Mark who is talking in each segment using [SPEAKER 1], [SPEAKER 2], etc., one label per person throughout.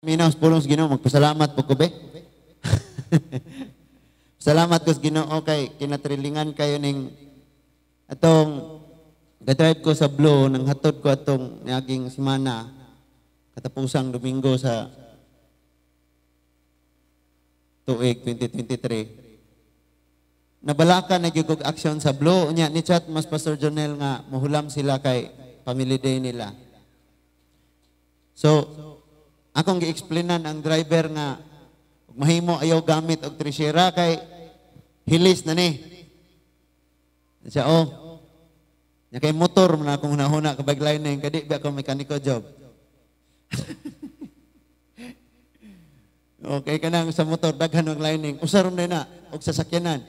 [SPEAKER 1] Minaw sa pulong sa Ginoo, magpasalamat po ko be. Salamat ko sa Ginoo kay kinatrilingan kayo ning atong gadrive ko sa Blue nang hatod ko atong niaging semana, katapusang Domingo sa tuig 2023. Nabalaka na gyud kog aksyon sa Blue. Unya ni chat mas Pastor Jonel nga muhulam sila kay family day nila. So, akong gi-explainan ang driver nga ug mahimo ayaw gamit og trisera kay hilis na ni. Siya, oh. Nya kay motor man akong hunahuna kabag lining kay di ba ako mekaniko job. Okay kanang sa motor daghan og lining, usa ron na og sasakyanan.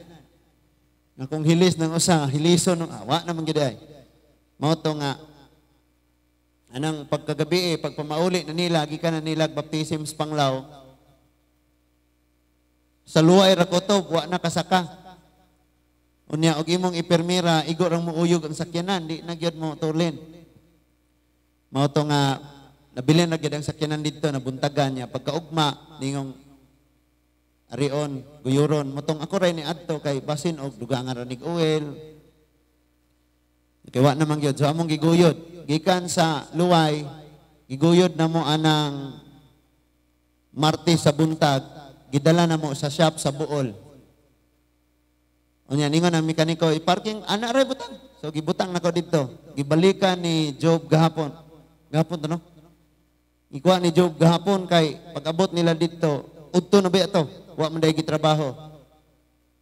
[SPEAKER 1] Nga kung hilis ng usa, hilison ng awa naman gid ay. Mao to nga anang pagkagabi eh, pagpamauli na nila, gikan na nila baptism sa Panglao. Sa luway ra ko to, wa na kasaka. Unya og imong ipirmira, igo rang muuyog ang sakyanan, di na gyud mo tulin. Mao to nga nabilin na gyud ang sakyanan didto, nabuntagan niya pagkaugma ningong arion, guyuron motong ako ray ni adto kay basin og dugangan ra nig oil. Kay wa naman gyud. So among giguyod gikan sa Luway, giguyod na mo anang Martes sa buntag, gidala na mo sa shop sa Buol. Unya ningon ang mekaniko, i-parking ana ra butang. So gibutang nako didto. Gibalikan ni Job gahapon. Gahapon to no? Ikuha ni Job gahapon kay pag-abot nila didto, udto na ba to? Wa man dai gitrabaho.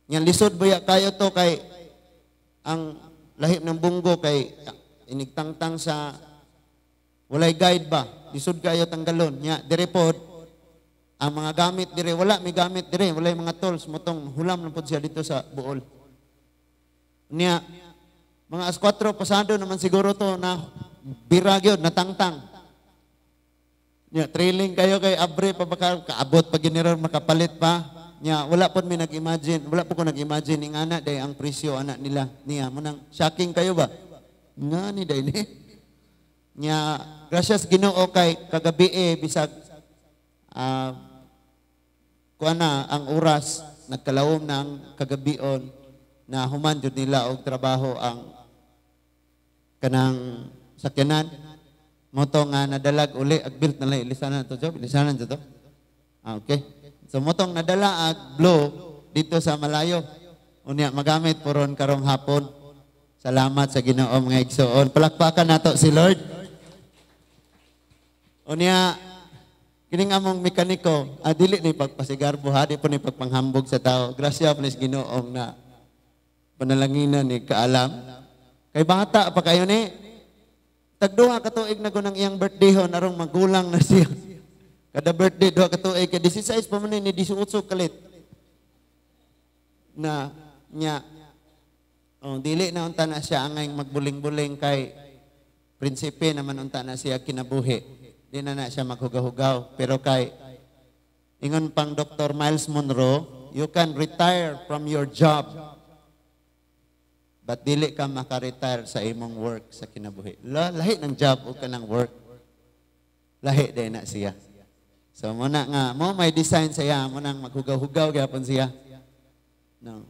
[SPEAKER 1] Nya lisod ba kayo to kay ang lahip ng bunggo kay inigtangtang sa walay guide ba? Lisod kayo tanggalon. Nya dire pod ang mga gamit dire, wala may gamit dire, walay mga tools motong hulam na pod siya dito sa Buol. Nya mga as 4 pasado naman siguro to na bira gyud natangtang. Nya trailing kayo kay abre pa baka kaabot pa general makapalit pa. Nya wala pod mi nag-imagine, wala po ko nag-imagine ning ana day ang presyo ana nila niya munang shocking kayo ba? Nga ni day ni. Nya gracias Ginoo kay kagabi eh, bisag kuan na ang oras, nagkalawom na ang kagabion na human jud nila og trabaho ang kanang sakyanan. Moto nga nadalag uli ag built na lang ilisanan to job, ilisanan to. Ah, okay. So motong nadala ag blue dito sa malayo. Unya magamit puron karong hapon. Salamat sa Ginoo, mga igsoon. Palakpakan nato si Lord. Unya kining among mekaniko, dili ni pagpasigarbo ha, di po ni pagpanghambog sa tao. Grasya po ni sa Ginoo na panalanginan ni kaalam. Kay bata pa kayo ni. Tagduha ka tuig na gunang iyang birthday hon arong magulang na siya. Kada birthday duha ka tuig kay 16 pa man ni 18 kalit. Na nya oh, dili na unta na siya angay magbuling-buling kay prinsipe naman unta na siya kinabuhi. Di na na siya maghugaw-hugaw. Pero kay ingon pang Dr. Miles Monroe, you can retire from your job but dili ka maka-retire sa imong work sa kinabuhi. Lahi ng job o ka ng work. Lahi din na siya. So muna nga, mo may design siya, mo nang maghugaw-hugaw gyapon siya. No.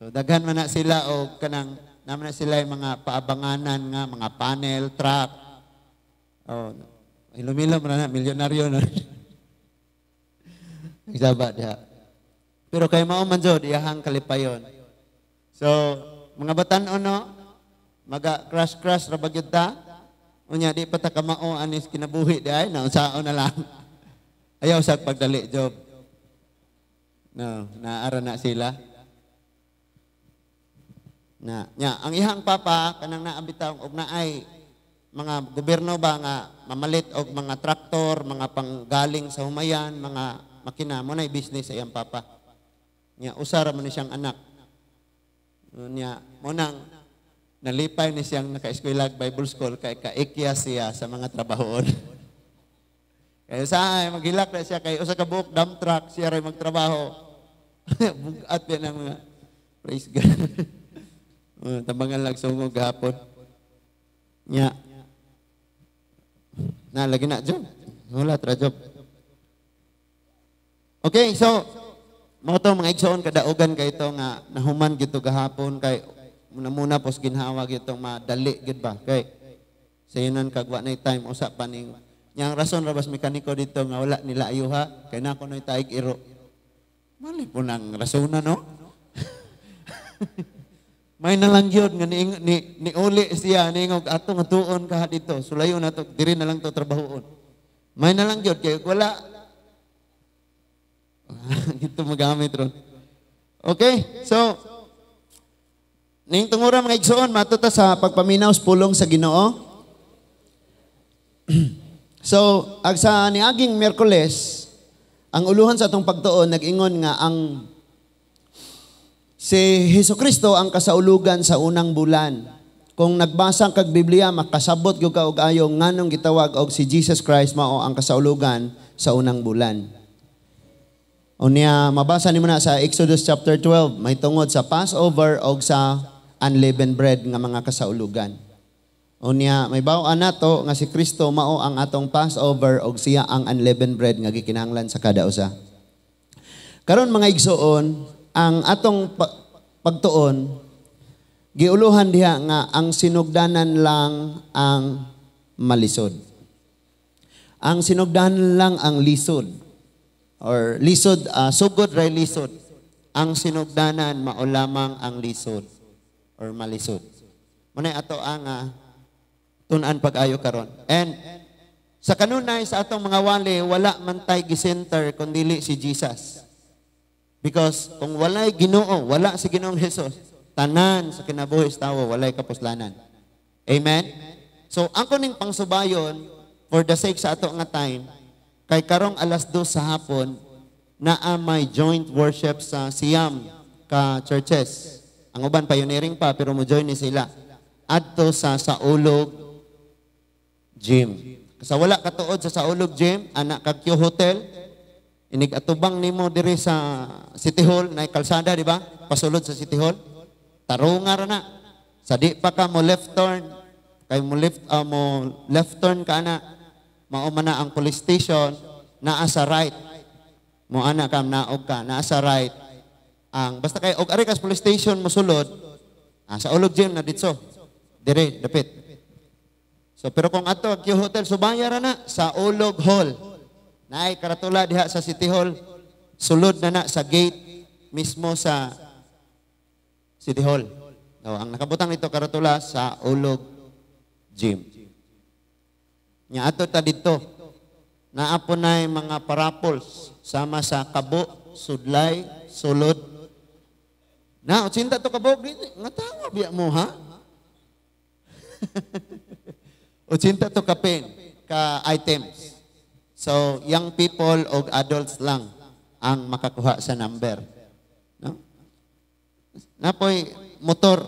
[SPEAKER 1] So daghan man na sila o kanang naman na sila yung mga paabanganan nga, mga panel, truck. Oh, hilom-hilom na na, milyonaryo na. Nagsaba diha. Pero kay mao man jud iyahang kalipayon. So, mga batan-on no, maga crush-crush ra ba gyud ta? Unya di pa ta kamao anis kinabuhi di ay, naunsaon na lang. Ayaw sa pagdali job. No, naara na sila. Na, nya, ang ihang papa kanang naabitaw og naay mga gobyerno ba nga mamalit og mga traktor, mga panggaling sa humayan, mga makina, mo na business sa iyang papa. Nya usa ra man ni siyang anak. Nya mo nang nalipay ni siyang naka-eskwela Bible School kay kaikya siya sa mga trabahoon. Kaya sa ay maghilak na siya kay usa ka buok dump truck siya ray magtrabaho. Bugat yan ang mga praise God. Tabangan lang sungog gahapon. Nya. Na lagi na job. Wala tra job. Okay, so mao to, mga igsoon, kadaugan kay ito nga nahuman gito gahapon kay muna muna pos ginhawa gito, madali gid ba kay sayonan kag wa nay time usa pa ning yang rason ra bas mekaniko dito nga wala nila ayuha kay na kunoy taig iro. Mali po nang rasona, no? May nalang yun nga ni uli siya niingog ato nga tuon ka dito. Sulayon na to, diri na lang to trabahoon. May nalang yun kay wala dito magamit ron. Okay, so ning tungura, mga igsoon, matuta sa
[SPEAKER 2] pagpaminaw sa pulong sa Ginoo. So, ag sa niaging Miyerkules, ang uluhan sa atong pagtuon nag-ingon nga ang si Hesus Kristo ang kasaulugan sa unang bulan. Kung nagbasa kag Biblia, makasabot gyud ka og ayo nganong gitawag og si Jesus Christ mao ang kasaulugan sa unang bulan. Unya mabasa nimo na sa Exodus chapter 12, may tungod sa Passover og sa unleavened bread nga mga kasaulugan. Unya may baw-an nato nga si Kristo mao ang atong Passover og siya ang unleavened bread nga gikinahanglan sa kada usa. Karon, mga igsoon, ang atong pagtuon giuluhan diha nga ang sinugdanan lang ang malisod. Ang sinugdanan lang ang lisod or lisod,
[SPEAKER 1] sugod ray lisod. Ang sinugdanan mao lamang ang lisod or malisod. Muna ato ang tun-an pag-ayo karon. And sa kanunay sa atong mga wali, wala man tay gi-center kun dili si Jesus. Because kung walay Ginoo, wala si Ginoong Jesus, tanan sa kinabuhi sa tawo walay kapuslanan. Amen? So ang kuning pangsubayon for the sake sa ato nga time, kay karong 2:00 sa hapon naa may joint worship sa siyam ka churches. Ang uban pioneering pa pero mo join ni sila. Adto sa Saulog Gym. Sa wala katuod sa Saulog Gym, ana kag Q Hotel, inig atubang nimo diri sa City Hall, na kalsada, di ba? Pasulod sa City Hall. Tarunga ra na. Sa di pa ka mo left turn, kay mo left turn ka na, mao man na ang police station, naa sa right. Mo ana ka naog ka, naa sa right. Ang basta kay og ari ka sa police station mosulod, Saulog Gym na ditso. Dire dapit. So pero kung ato Q Hotel, subaya ra na Saulog Hall. Naay karatula diha sa City Hall. Sulod na na sa gate mismo sa City Hall. So, ang nakabutang nito karatula, Saulog Gym. Nya ato ta didto. Naa po na mga paraffles sama sa kabo, sudlay, sulod. Na, 80 to kabog. Nga tawa biya mo, ha? 80 to kapin ka items. So, young people o adults lang ang makakuha sa number. No? Napoy motor,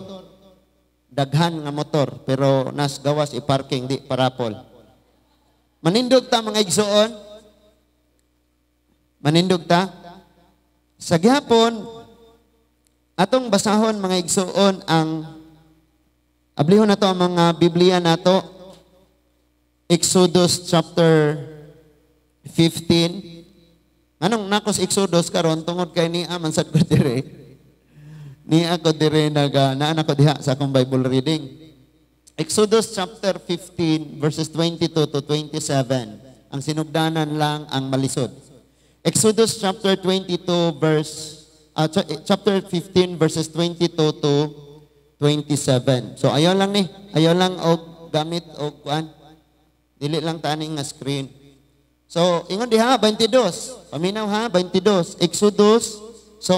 [SPEAKER 1] daghan nga motor, pero nas gawas i-parking, di paraffle. Manindog ta, mga igsoon. Manindog ta. Sa gihapon, atong basahon, mga igsoon, ang ablihon nato ang mga Biblia nato. Exodus chapter 15. Anong nakos Exodus karon? Tungod kay niya man sad ko dire. Niya ko dire naga naan ako diha sa akong Bible reading. Exodus chapter 15 verses 22 to 27. Ang sinugdanan lang ang malisod. Exodus chapter 22 verse chapter 15 verses 22 to 27. So ayaw lang ni, ayaw lang og gamit og kuan. Dili lang tani nga screen. So ingon diha 22. Paminaw ha, 22. Exodus. So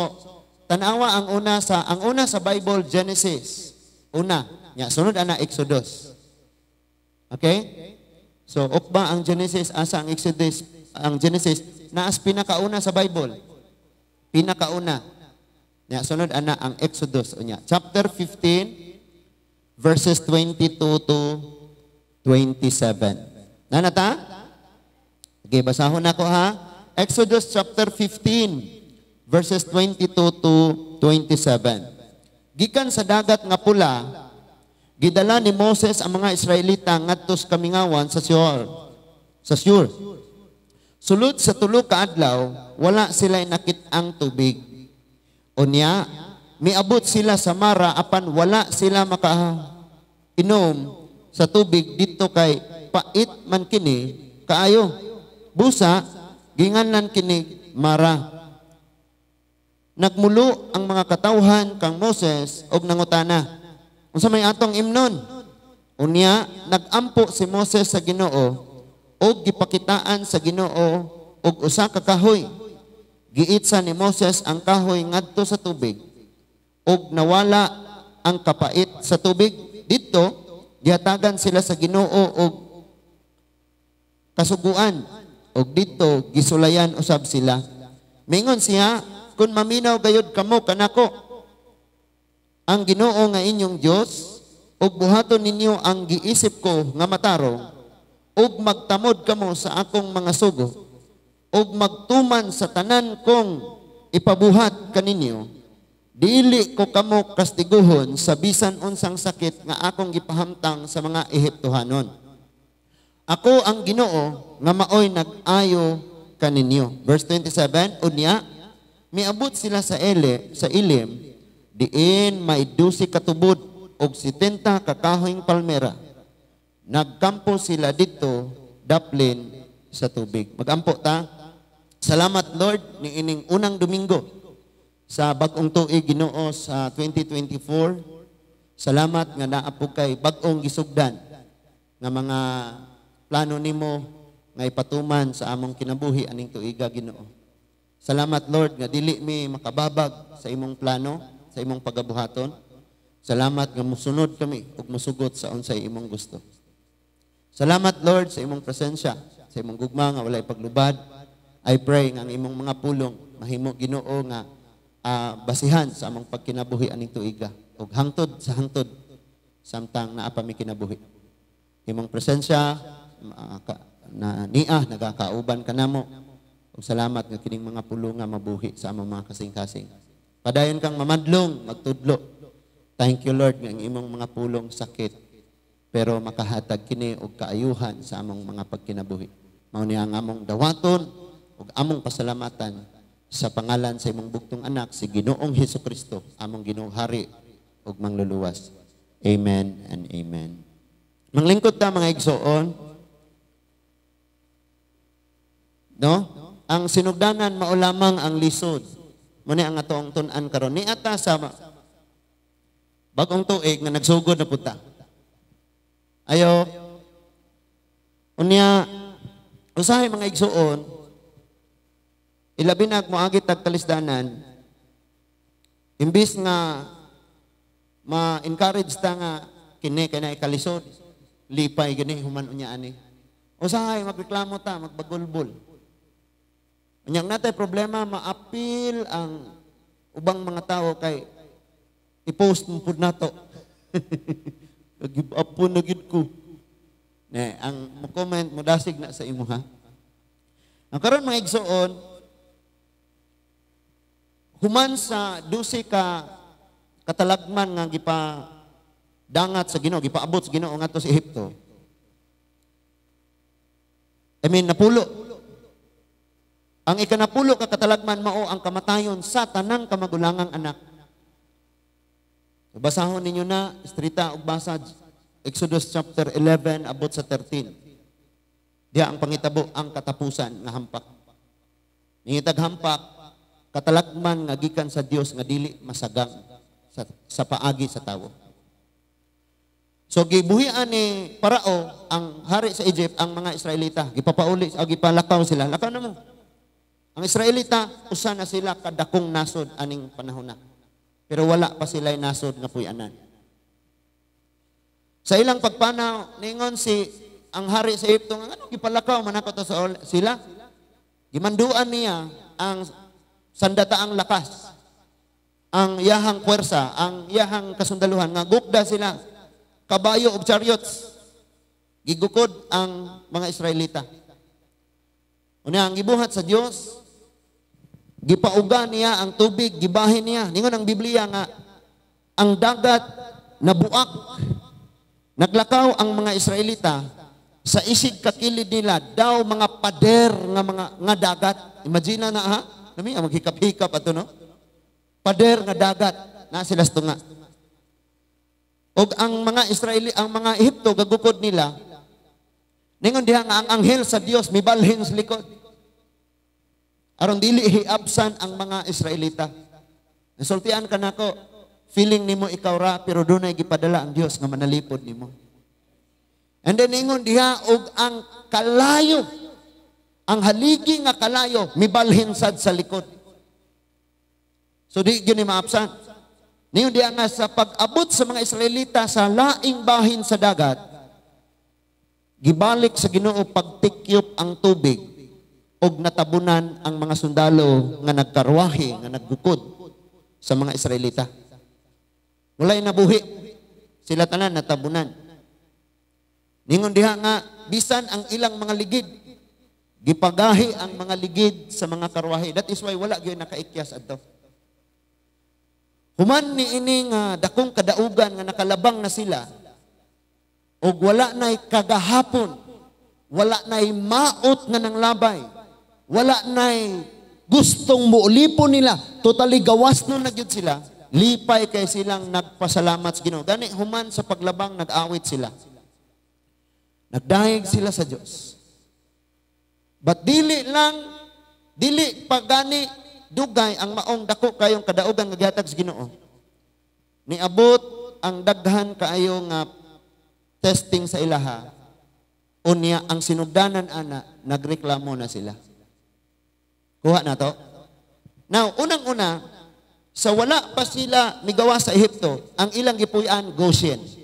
[SPEAKER 1] tanawa ang una sa Bible, Genesis. Una. Nya sunod ana Exodus. Okay? So ukba ang Genesis, asa ang Exodus? Ang Genesis naas pinakauna sa Bible. Pinakauna. Nya sunod ana ang Exodus unya. Chapter 15 verses 22 to 27. Nanata? Okay, basahon nako ha. Exodus chapter 15 verses 22 to 27. Gikan sa Dagat nga Pula, gidala ni Moses ang mga Israelita ngadto sa kamingawan sa Shur. Sa Shur. Sulod sa 3 ka adlaw, wala sila nakit-ang tubig. Unya, miabot sila sa Mara apan wala sila makainom sa tubig didto kay pait man kini kaayo. Busa, ginganlan kini Mara. Nagmulo ang mga katawhan kang Moses og nangutana, "Unsa may atong imnon?" Unya, nagampo si Moses sa Ginoo og gipakitaan sa Ginoo og usa ka kahoy. Giitsa ni Moses ang kahoy ngadto sa tubig og nawala ang kapait sa tubig. Didto gihatagan sila sa Ginoo og kasuguan og didto gisulayan usab sila. Mingon siya, "Kung maminaw gayud kamo kanako, ang Ginoo nga inyong Dios, ug buhaton ninyo ang giisip ko nga matarong, ug magtamod kamo sa akong mga sugo, ug magtuman sa tanan kong ipabuhat kaninyo, dili ko kamo kastiguhon sa bisan unsang sakit nga akong gipahamtang sa mga Ehiptohanon. Ako ang Ginoo nga maoy nag-ayo kaninyo." Verse 27, unya, miabot sila sa Elim, diin may 12 ka tubod og 70 ka kahoyng palmera. Nagkampo sila didto daplin sa tubig. Magampo ta. Salamat, Lord, ni ining unang Domingo sa bag-ong tuig, Ginoo, sa 2024. Salamat nga naa po kay bag-ong gisugdan nga mga plano nimo nga ipatuman sa among kinabuhi aning tuiga, Ginoo. Salamat, Lord, nga dili mi makababag sa imong plano, sa imong pagabuhaton. Salamat nga musunod kami ug musugot sa unsay imong gusto. Salamat, Lord, sa imong presensya, sa imong gugma nga walay paglubad. I pray nga ang imong mga pulong mahimo, Ginoo, nga basihan sa among pagkinabuhi aning tuiga ug hangtod sa hangtod samtang naa pa mi kinabuhi. Imong presensya na niya nagakauban kanamo. Ug salamat nga kining mga pulong nga mabuhi sa among mga kasing-kasing. Padayon kang mamadlong, magtudlo. Thank you, Lord, nga ang imong mga pulong sakit pero makahatag kini og kaayuhan sa among mga pagkinabuhi. Mao ni ang among dawaton ug among pasalamatan sa pangalan sa imong bugtong anak, si Ginoong Hesus Kristo, among Ginoong Hari ug Mangluluwas. Amen and amen. Manglingkod ta, mga igsoon. No? Ang sinugdanan mao lamang ang lisod. Muna ang atoong tun-an karon. Niata sa bagong tuig nga nagsugod na pud ta. Ayo. Unya, usahay, mga igsoon, ilabi na moagi tag kalisdanan, imbis nga ma-encourage ta nga kini kay na ikalisod, lipay gani human unya ani. Usahay magreklamo ta, magbagulbol. Unya natay problema, maapil ang ubang mga tao kay i-post mo pud nato. Give up po na gid ko. Ne, ang mo comment mo dasig na sa imo ha. Ang karon, mga igsoon, human sa 12 ka katalagman nga gipa dangat sa Ginoo, gipaabot sa Ginoo ngadto sa Ehipto. I mean, napulo. Ang ikanapulo ka katalagman mao ang kamatayon sa tanang kamagulangang anak. Basahon ninyo na, istrita og basa, Exodus chapter 11 abot sa 13. Diha ang pangitabo ang katapusan nga hampak. Ningitag hampak, katalagman nga gikan sa Dios nga dili masagang sa paagi sa tawo. So gibuhian ni Parao, ang hari sa Egypt, ang mga Israelita, gipapauli o gipalakaw sila. Lakaw na mo. Ang Israelita, usa na sila kadakong nasod aning panahon na. Pero wala pa sila nasod nga puy-anan. Sa ilang pagpanaw, ningon si ang hari sa Egypto, nga anong gipalakaw man ako to sa sila? Gimanduan niya ang sandataang lakas, ang iyahang puwersa, ang iyahang kasundaluhan, nga gukda sila, kabayo og chariots. Gigukod ang mga Israelita. Unya, ang gibuhat sa Dios, gipauga niya ang tubig, gibahin niya. Ningon ang Biblia nga ang dagat nabuak. Naglakaw ang mga Israelita Sa isig kakilid nila daw mga pader nga mga nga dagat. Imagine na ha? Nami ang maghikap-hikap ato, no? Pader nga dagat na sila sa tunga. Og ang mga Israeli, ang mga Ehipto gagukod nila. Ningon diha nga ang anghel sa Dios mibalhin sa likod, aron dili hiabsan ang mga Israelita. Nasultian ka nako, feeling nimo ikaw ra, pero dunay gipadala ang Dios nga manalipod nimo. And then ingon diha og ang kalayo, ang haligi nga kalayo mibalhin sad sa likod. So di gyud ni maabsan. Ningon diha nga sa pag-abot sa mga Israelita sa laing bahin sa dagat, gibalik sa Ginoo pagtikyop ang tubig og natabunan ang mga sundalo nga nagkarwahe nga naggukod sa mga Israelita. Walay nabuhi. Sila tanan natabunan. Ningon diha nga bisan ang ilang mga ligid, gipagahi ang mga ligid sa mga karwahe. That is why wala gyud nakaikyas adto. Human ni ini nga dakong kadaugan nga nakalabang na sila og wala na'y kagahapon, wala na'y maot nga nang labay, wala na'y gustong muulipon nila, totally gawas no na gyud sila, lipay kay silang nagpasalamat sa Ginoo. Gani human sa paglabang, nag-awit sila. Nagdayeg sila sa Dios. But dili lang, dili pagani dugay ang maong dako kayong kadaugan nga gihatag sa Ginoo. Niabot ang daghan kaayo nga testing sa ilaha. Unya ang sinugdanan ana, nagreklamo na sila. Kuha na to. Now, unang-una, sa wala pa sila migawa sa Ehipto, ang ilang gipuy-an Goshen.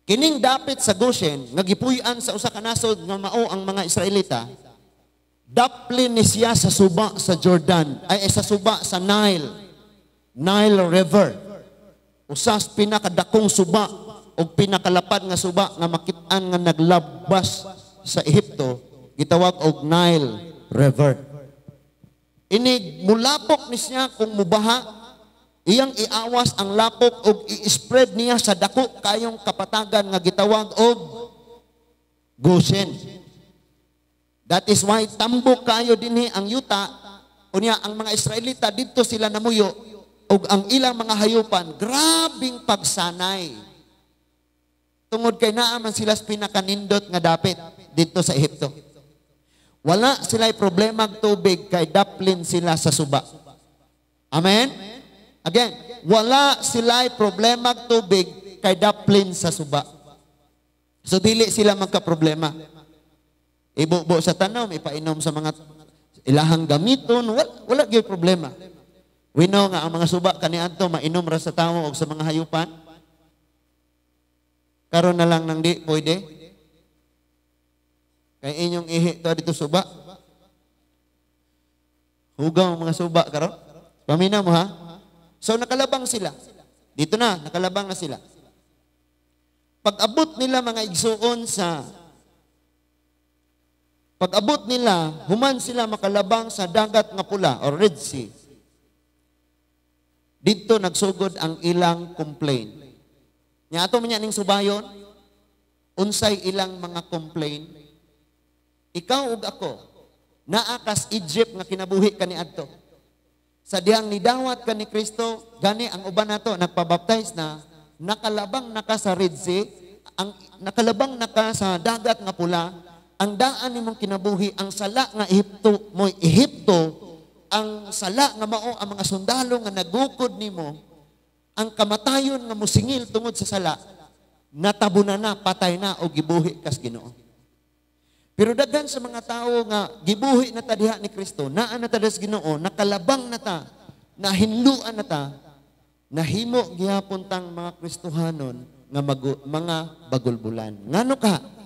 [SPEAKER 1] Kining dapit sa Goshen nga gipuy-an sa usa ka nasod nga mao ang mga Israelita, daplin ni siya sa suba sa Jordan, ay sa suba sa Nile, Nile River. Usas pinakadakong suba o pinakalapad nga suba nga makit-an nga naglabas sa Ehipto, gitawag og Nile River. Inig mulapok ni siya kung mubaha, iyang iawas ang lapok og i-spread niya sa dako kayong kapatagan nga gitawag og Goshen. That is why tambok kayo dinhi ang yuta, unya ang mga Israelita didto sila namuyo og ang ilang mga hayupan grabing pagsanay. Tungod kay naa man sila sa pinakanindot nga dapit didto sa Ehipto. Wala sila'y problema og tubig kay daplin sila sa suba. Amen? Again, wala sila'y problema og tubig kay daplin sa suba. So dili sila magka-problema. Ibubo sa tanom, ipainom sa mga ilahang gamiton, wala gyud problema. We know nga ang mga suba kaniadto mainom ra sa tawo og sa mga hayupan. Karon na lang nang di pwede. Kay inyong ihi to dito suba. Hugaw ang mga suba karon. Paminaw mo ha. So nakalabang sila. Dito na, nakalabang na sila. Pag-abot nila mga igsuon sa pag-abot nila, human sila makalabang sa dagat nga pula or Red Sea. Dito nagsugod ang ilang complaint. Nya ato man ning subayon, unsay ilang mga complaint? Ikaw ug ako, naa kas Egypt nga kinabuhi kaniadto. Sa dihang nidawat ka ni Kristo, gani ang uban nato nagpabaptize na, nakalabang naka sa Red Sea, ang nakalabang naka sa dagat nga pula, ang daan nimong kinabuhi, ang sala nga Ehipto, mo'y Ehipto, ang sala nga mao ang mga sundalo nga nagukod nimo, ang kamatayon nga musingil tungod sa sala, natabunan na, patay na, o gibuhi kas Ginoo. Pero daghan sa mga tao nga gibuhi na ta diha ni Kristo, naa na ta sa Ginoo, nakalabang na ta, nahinluan na ta, nahimo gihapon tang mga Kristohanon nga mga bagulbulan. Ngano ka?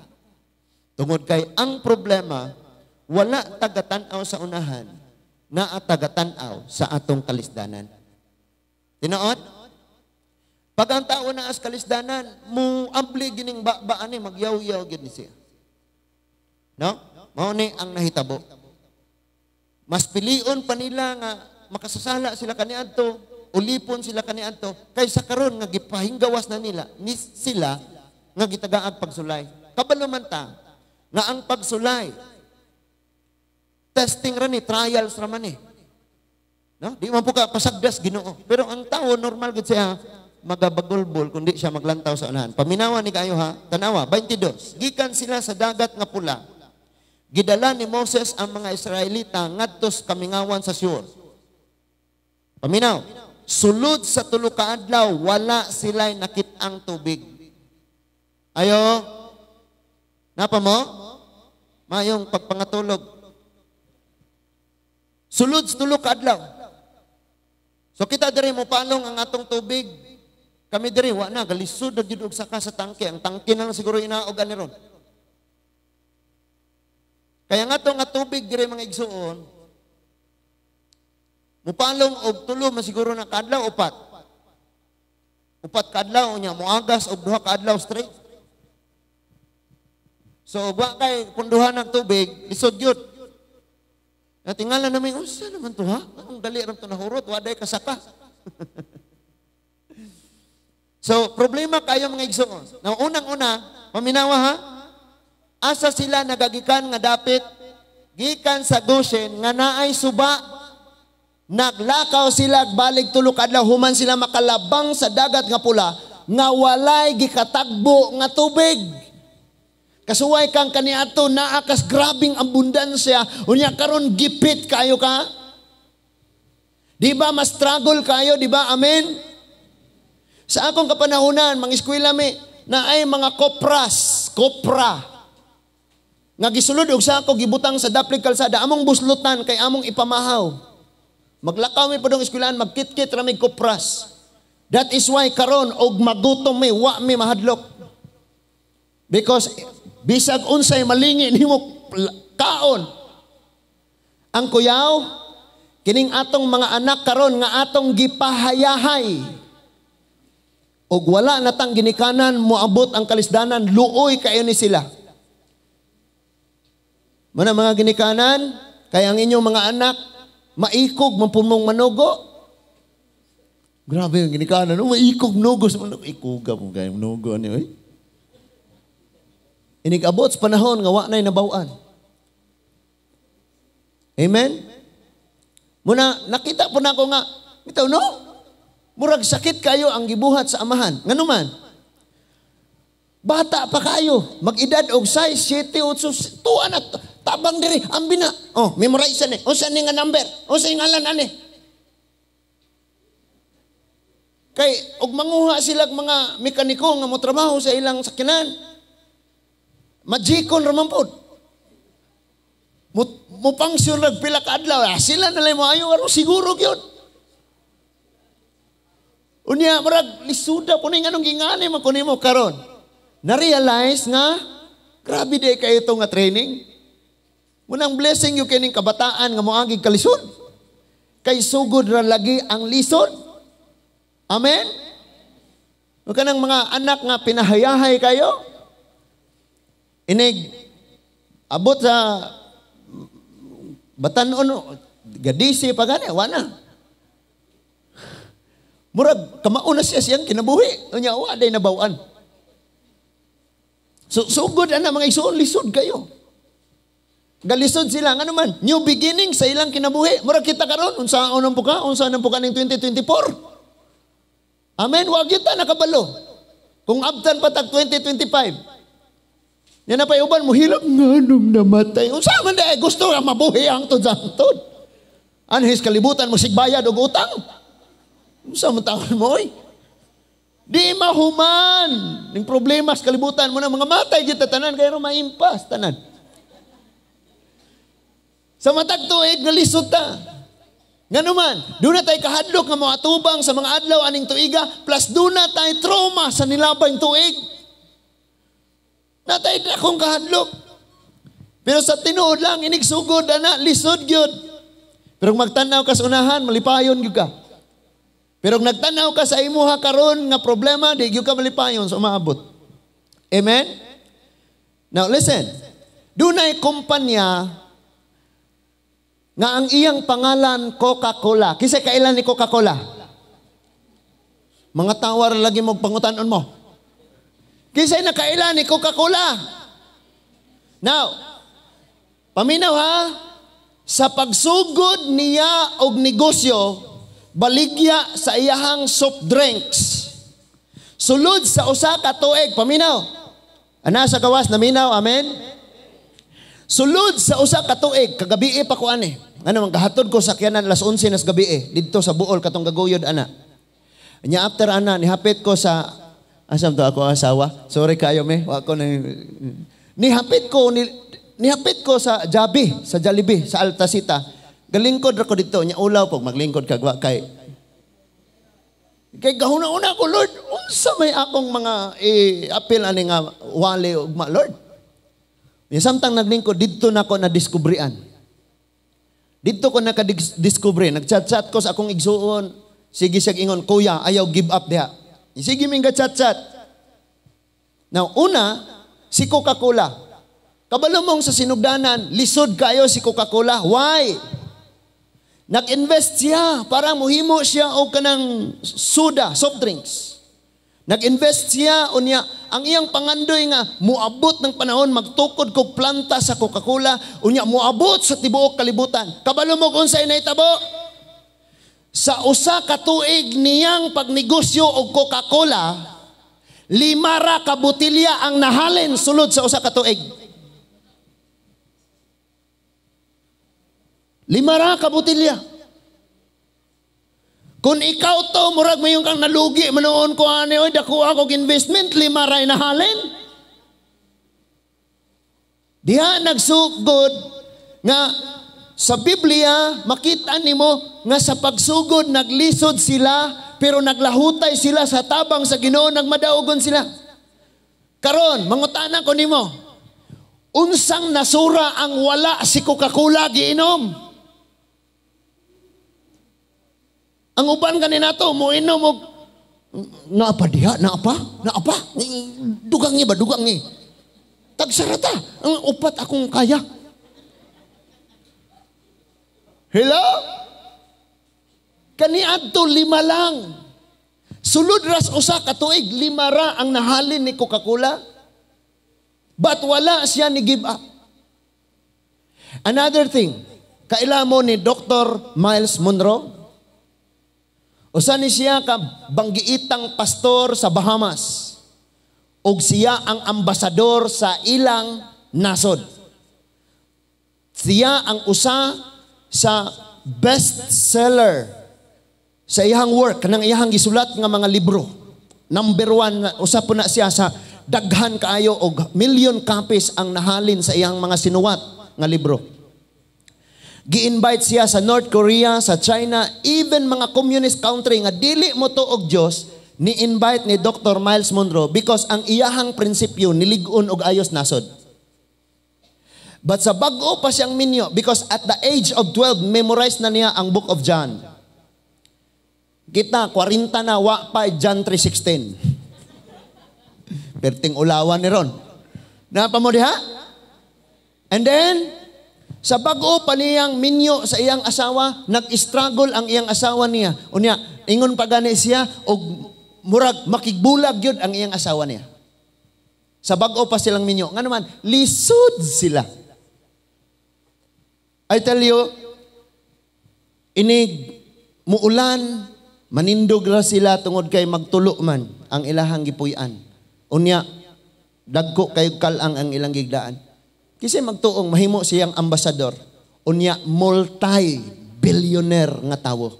[SPEAKER 1] Tungod kay ang problema, wala tagatan-aw sa unahan, naa tagatan-aw sa atong kalisdanan. Tinuod? Pag ang tao naa sa kalisdanan, muabli gining ba-ba ani, magyaw-yaw gid ni siya. No? Mao ni ang nahitabo. Mas pilion pa nila nga makasasala sila kaniadto, ulipon sila kaniadto, kaysa karon nga gipahinggawas na nila ni sila nga gitagaag pagsulay. Kabalo man ta nga ang pagsulay testing ra ni, trials ra man eh. No? Di man po ka pasagdas Ginoo. Pero ang tao normal gud siya magabagulbol kundi siya maglantaw sa unahan. Paminawa ni kayo ha, tanawa 22. Gikan sila sa Dagat nga Pula. Gidala ni Moses ang mga Israelita ngadto sa kamingawan sa Shur. Paminaw. Sulod sa 3 ka adlaw wala sila'y nakit-ang tubig. Ayo. Napa mo? Mayong pagpangatulog. Sulod sa 3 ka adlaw. So kita diri mo palong ang atong tubig. Kami diri wa na galisod na gyud og saka sa tangke. Ang tangke na lang siguro inaog ani ron. Kaya nga to nga tubig diri, mga igsuon, mupalong og 3 man siguro na kaadlaw, 4. 4 kaadlaw nya moagas og 2 kaadlaw straight. So wa kay punduhan ng tubig, lisod gyud. Natingala namin, unsa naman to ha? Ang dali ra to nahurot, wa day kasaka. So problema kayo, mga igsuon. Now unang-una, paminawa ha? Asa sila nagagikan nga dapit? Gikan sa Goshen nga naay suba.
[SPEAKER 2] Naglakaw sila balik 3 ka adlaw human sila makalabang sa Dagat nga Pula nga walay gikatagbo nga tubig. Kasuway kang kaniadto naa kas grabing abundansya, unya karon gipit kayo ka. Di ba mas struggle kayo, di ba? Amen. Sa akong kapanahonan, mga eskwela mi naay mga kopras, kopra. Nga gisulod og sako gibutang sa daplig kalsada, among buslutan kay among ipamahaw. Maglakaw mi padung eskwelahan, magkitkit ra mig kopras. That is why karon og magutom mi, wa mi mahadlok. Because bisag unsay malingi nimo kaon. Ang kuyaw, kining atong mga anak karon nga atong gipahayahay. Og wala natang ginikanan moabot ang kalisdanan, luoy kayo ni sila. Mana mga ginikanan, kay ang inyong mga anak maikog mampumong manugo. Grabe ang ginikanan, no? Maikog nugo sa manugo. Ikuga mo kayo nugo ani oy. Inig-abot sa panahon nga wa na'y nabaw-an. Amen? Muna, nakita po na ako nga, bitaw no? Murag sakit kayo ang gibuhat sa amahan. Ngano man? Bata pa kayo. Mag-edad og size, 7, 8, tuwa na. Tabang diri, ambi na. Oh, memorize ni. Unsa ni nga number? Unsa ngalan ani? Kay og manguha sila mga mekaniko nga motrabaho sa ilang sakyanan. Magikon ra man pod. Mo-function rag pila ka adlaw. Ah, sila na lang moayo aron siguro gyud. Unya murag lisuda po ni nganong gingani man kuno nimo karon. Na-realize nga grabe day kayo ito nga training. Munang blessing yung kining kabataan nga moagi kalisod. Kay sugod ra lagi ang lisod. Amen? Huwag ka ng mga anak nga pinahayahay kayo. Inig, abot sa batanon, gadisi pa gani, wala. Murag, kamauna siya siyang kinabuhi. Unya, wa day nabawan. So, sugod ana mga igsoon, lisod kayo. Galisod sila, ano man, new beginning sa ilang kinabuhi. Murag kita karon, unsa unang puka, unsa nang puka ning 2024. Amen, wa gyud ta nakabalo. Kung abtan pa tag 2025. Nya na pay uban mo hilak nganong namatay. Unsa man day gusto nga mabuhi ang hangtod sa hangtod. Anhis kalibutan mo sigbayad og utang. Unsa man taon mo oy? Di mahuman ning problema sa kalibutan mo na mga matay gyud tanan kay maimpas tanan. Sa matag tuig nalisod ta. Ngano man, doon na tayo kahadlok nga moatubang sa mga adlaw aning tuiga, plus doon na tayo trauma sa nilabang tuig. Natay akong kahadlok. Pero sa tinuod lang, inigsugod, ana, lisod gyud. Pero kung magtanaw ka sa unahan, malipayon gyud ka. Pero kung nagtanaw ka sa imuha karon nga problema, di gyud ka malipayon sa umaabot. Amen? Now listen, dunay kumpanya nga ang iyang pangalan Coca-Cola. Kinsa kailan ni Coca-Cola? Mga tawar lagi mo pangutanon mo. Kinsa nakailan ni Coca-Cola? Now, paminaw ha, sa pagsugod niya og negosyo, baligya sa iyahang soft drinks. Sulod sa usa ka tuig, paminaw. Ana sa gawas naminaw, amen. Sulod sa usa ka tuig, kagabii pa ko ani. Ano man gahatod ko sa sakyanan alas 11 nas gabi eh, didto sa Buol katong gaguyod ana. Nya after ana nihapit ko sa asam to ako asawa. Sorry kayo me, wa ko ni nihapit ko ni nihapit ko sa Jabi, sa Jollibee, sa Altasita. Galingkod ra ko didto, nya ulaw pag maglingkod kag wa kay kay gahuna-una ko, Lord, unsa may akong mga apil ani nga wali ugma, Lord. Nya samtang naglingkod didto nako na diskubrian. Didto ko naka-discover, nagchat-chat ko sa akong igsuon. Sige siya ingon, kuya, ayaw give up diha. Sige ming chat-chat. Now, una, si Coca-Cola. Kabalo mong sa sinugdanan, lisod kayo si Coca-Cola. Why? Nag-invest siya para muhimo siya og kanang soda, soft drinks. Nag-invest siya unya ang iyang pangandoy nga muabot ng panahon magtukod kog planta sa Coca-Cola, unya muabot sa tibuok kalibutan. Kabalo mo kung unsay nahitabo? Sa usa ka tuig niyang pagnegosyo og Coca-Cola, 5 ra ka botelya ang nahalin sulod sa usa ka tuig. 5 ra ka botelya. Kung ikaw to, murag mayon kang nalugi, manoon ko ani, oy, dako ako investment, 5 ra nahalin. Diha nagsugod nga sa Biblia, makita nimo nga sa pagsugod naglisod sila, pero naglahutay sila sa tabang sa Ginoo, nagmadaogon sila. Karon, mangutana ko nimo, unsang nasura ang wala si Coca-Cola giinom? Ang uban kaninato, moinom og naa pa diha, naa pa, naa pa. Dugang ni ba, dugang ni. Tagsarata, ang upat akong kaya. Hello? Kaniadto 5 lang. Sulod ras usa ka tuig, 5 ra ang nahalin ni Coca-Cola. But wala siya ni give up. Another thing, kaila mo ni Dr. Miles Monroe? Usa ni siya ka banggiitang pastor sa Bahamas. Og siya ang ambasador sa ilang nasod. Siya ang usa sa bestseller sa iyang work, kanang iyang gisulat nga mga libro. Number 1, usa po na siya sa daghan kaayo og million copies ang nahalin sa iyang mga sinuwat nga libro. Gi-invite siya sa North Korea, sa China, even mga communist country nga dili mo to og Dios, ni-invite ni Dr. Miles Monroe because ang iyahang prinsipyo nilig-on og ayos nasod. But sa bag-o pa siyang minyo because at the age of 12 memorize na niya ang Book of John. Kita 40 na wa pa John 3:16. Perting ulawan ni ron. Napa mo diha? And then sa bag-o pa niyang minyo sa iyang asawa, nag-struggle ang iyang asawa niya. Unya, ingon pa gani siya og murag makigbulag gyud ang iyang asawa niya. Sa bag-o pa silang minyo. Ngano man, lisod sila. I tell you, inig muulan, manindog ra sila tungod kay magtulo man ang ilahang gipuy-an. Unya, dagko kay kalang ang ilang gigdaan. Kasi magtuong mahimo siyang ambasador. Unya, multi-billionaire nga tawo.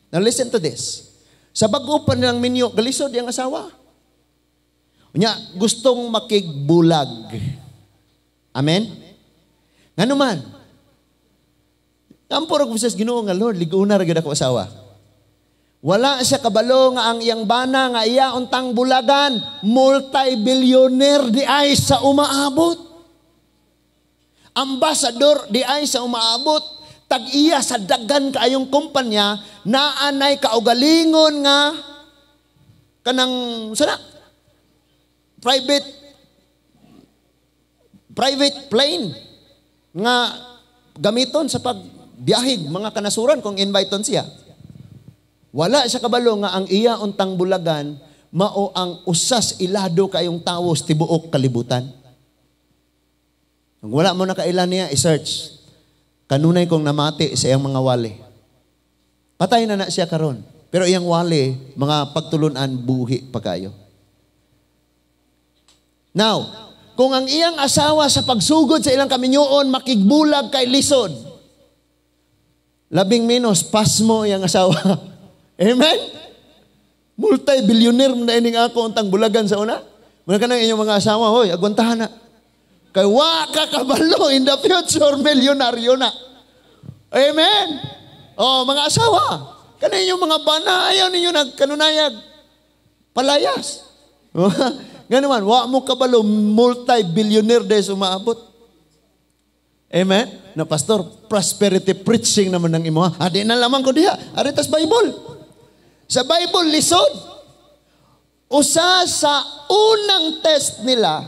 [SPEAKER 2] Now listen to this. Sa bag-o pa nilang minyo, galisod iyang asawa. Unya, gustong makigbulag. Amen? Ngano man? Kampo ra ko sa Ginoo nga Lord, liguna ra gyud ako asawa. Wala siya kabalo nga ang iyang bana nga iya untang bulagan, multi-billionaire di ay sa umaabot. Ambassador di ay sa umaabot, tag-iya sa daghan kaayong kumpanya, naanay kaugalingon nga kanang sana private plane nga gamiton sa pagbiyahig mga kanasuran kung inviteon siya. Wala siya kabalo nga ang iya untang bulagan mao ang usas ilado kayong tawo sa tibuok kalibutan. Kung wala mo nakaila niya, i-search. Kanunay kong namati sa iyang mga wali. Patay na na siya karon. Pero iyang wali, mga pagtulunan, buhi pa kayo. Now, kung ang iyang asawa sa pagsugod sa ilang kaminyoon, makigbulag kay lisod, labing menos, pasmo iyang asawa. Amen? Multi-billionaire na ining ako untang bulagan sa una. Muna ka nang inyong mga asawa, hoy, agwantahan na. Kay wa ka kabalo in the future, milyonaryo na. Amen? Oh, mga asawa, kana inyong mga bana, ayaw ninyo nagkanunayag. Palayas. Ganun man, wa mo kabalo, multi-billionaire dahil umaabot. Amen? Na pastor, prosperity preaching naman ng imo. Adi na lamang ko diha. Aritas Bible. Sa Bible, lisod. Usa sa unang test nila,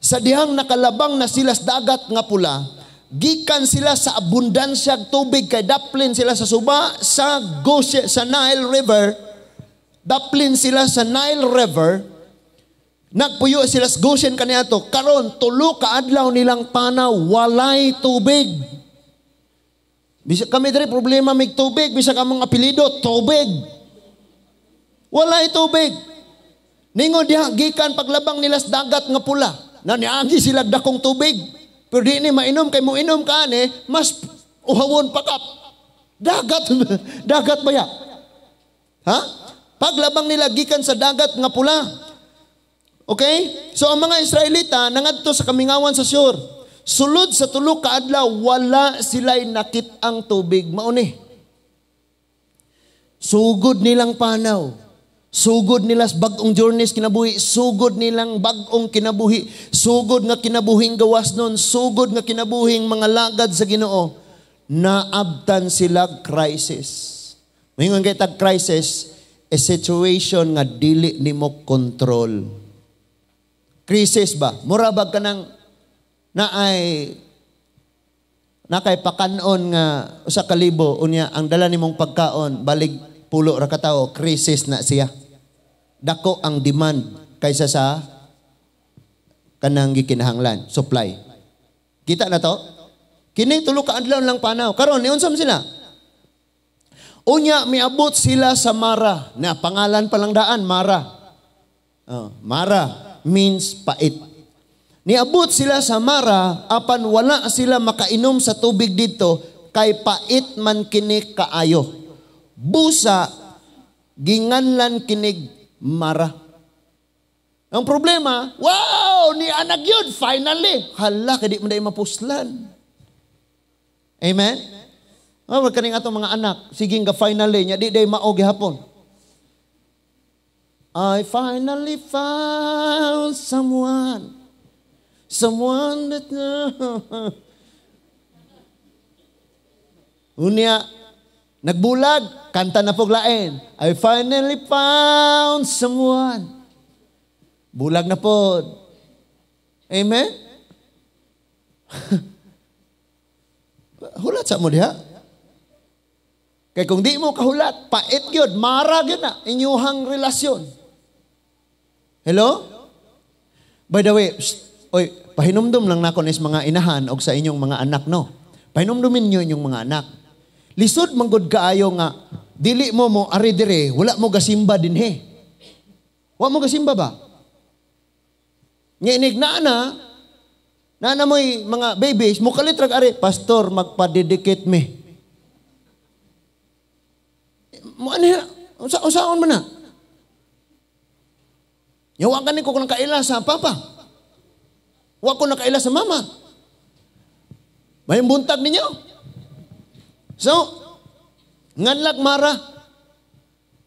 [SPEAKER 2] sa dihang nakalabang na sila sa Dagat nga Pula, gikan sila sa abundansyag tubig kay daplin sila sa suba sa Goshen, sa Nile River. Daplin sila sa Nile River. Nagpuyo sila sa Goshen kaniadto. Karon tulo ka adlaw nilang panaw walay tubig. Bisag kami diri problema mig tubig, bisag among apelyido tubig. Walay tubig. Ningon diha gikan paglabang nila sa Dagat nga Pula. Na niagi sila dakong tubig. Pero di ni mainom kay mo inom ka ani, mas uhawon pa kap. Dagat dagat ba ya? Ha? Paglabang nila gikan sa Dagat nga Pula. Okay? So ang mga Israelita nangadto sa kamingawan sa Shur. Sulod sa tulo ka adlaw wala sila'y nakit-ang tubig. Mao ni. Sugod nilang panaw. Sugod nila sa bag-ong journeys kinabuhi, sugod nilang bag-ong kinabuhi, sugod nga kinabuhing gawas nun, sugod nga kinabuhing mga lagad sa Ginoo. Naabtan sila crisis. Moingon kay tag crisis, a situation nga dili nimo control. Crisis ba? Mura bag ka nang naay nakay pakanon nga 1,000 unya ang dala nimong pagkaon balig 10 ra ka tawo, crisis na siya. Dako ang demand kaysa sa kanang gikinahanglan, supply. Kita na to? Kini tulo ka adlaw lang panaw. Karon niunsa man sila? Unya miabot sila sa Mara. Na pangalan pa lang daan, Mara. Oh, Mara means pait. Niabot sila sa Mara apan wala sila makainom sa tubig dito kay pait man kini kaayo. Busa ginganlan kinig Mara. Ang problema, wow, ni anak yun, finally. Hala, kay di man dai mapuslan. Amen? Oh, wag kaning atong mga anak, sige nga finally, nya di day mao gihapon. I finally found someone. Someone that Unya, nagbulag, kanta na pog lain. I finally found someone. Bulag na pod. Amen? Hulat sa mo diha. Kay kung di mo kahulat, pait gyud, mara gyud na inyuhang relasyon. Hello? By the way, psst, oy, pahinumdum lang nako nis mga inahan og sa inyong mga anak, no. Pahinumdumin niyo inyong mga anak. Lisod manggod kaayo nga dili mo mo ari dire, wala mo gasimba dinhi. Wa mo gasimba ba? Nga inig naa na, naa na mo'y mga babies, mukalit rag ari, pastor magpadedicate me. Mo ano na, usaon man na. Yawa ka ni ko kung nakaila sa papa. Wa ko nakaila sa mama. May buntag ninyo. So, nganlag Mara.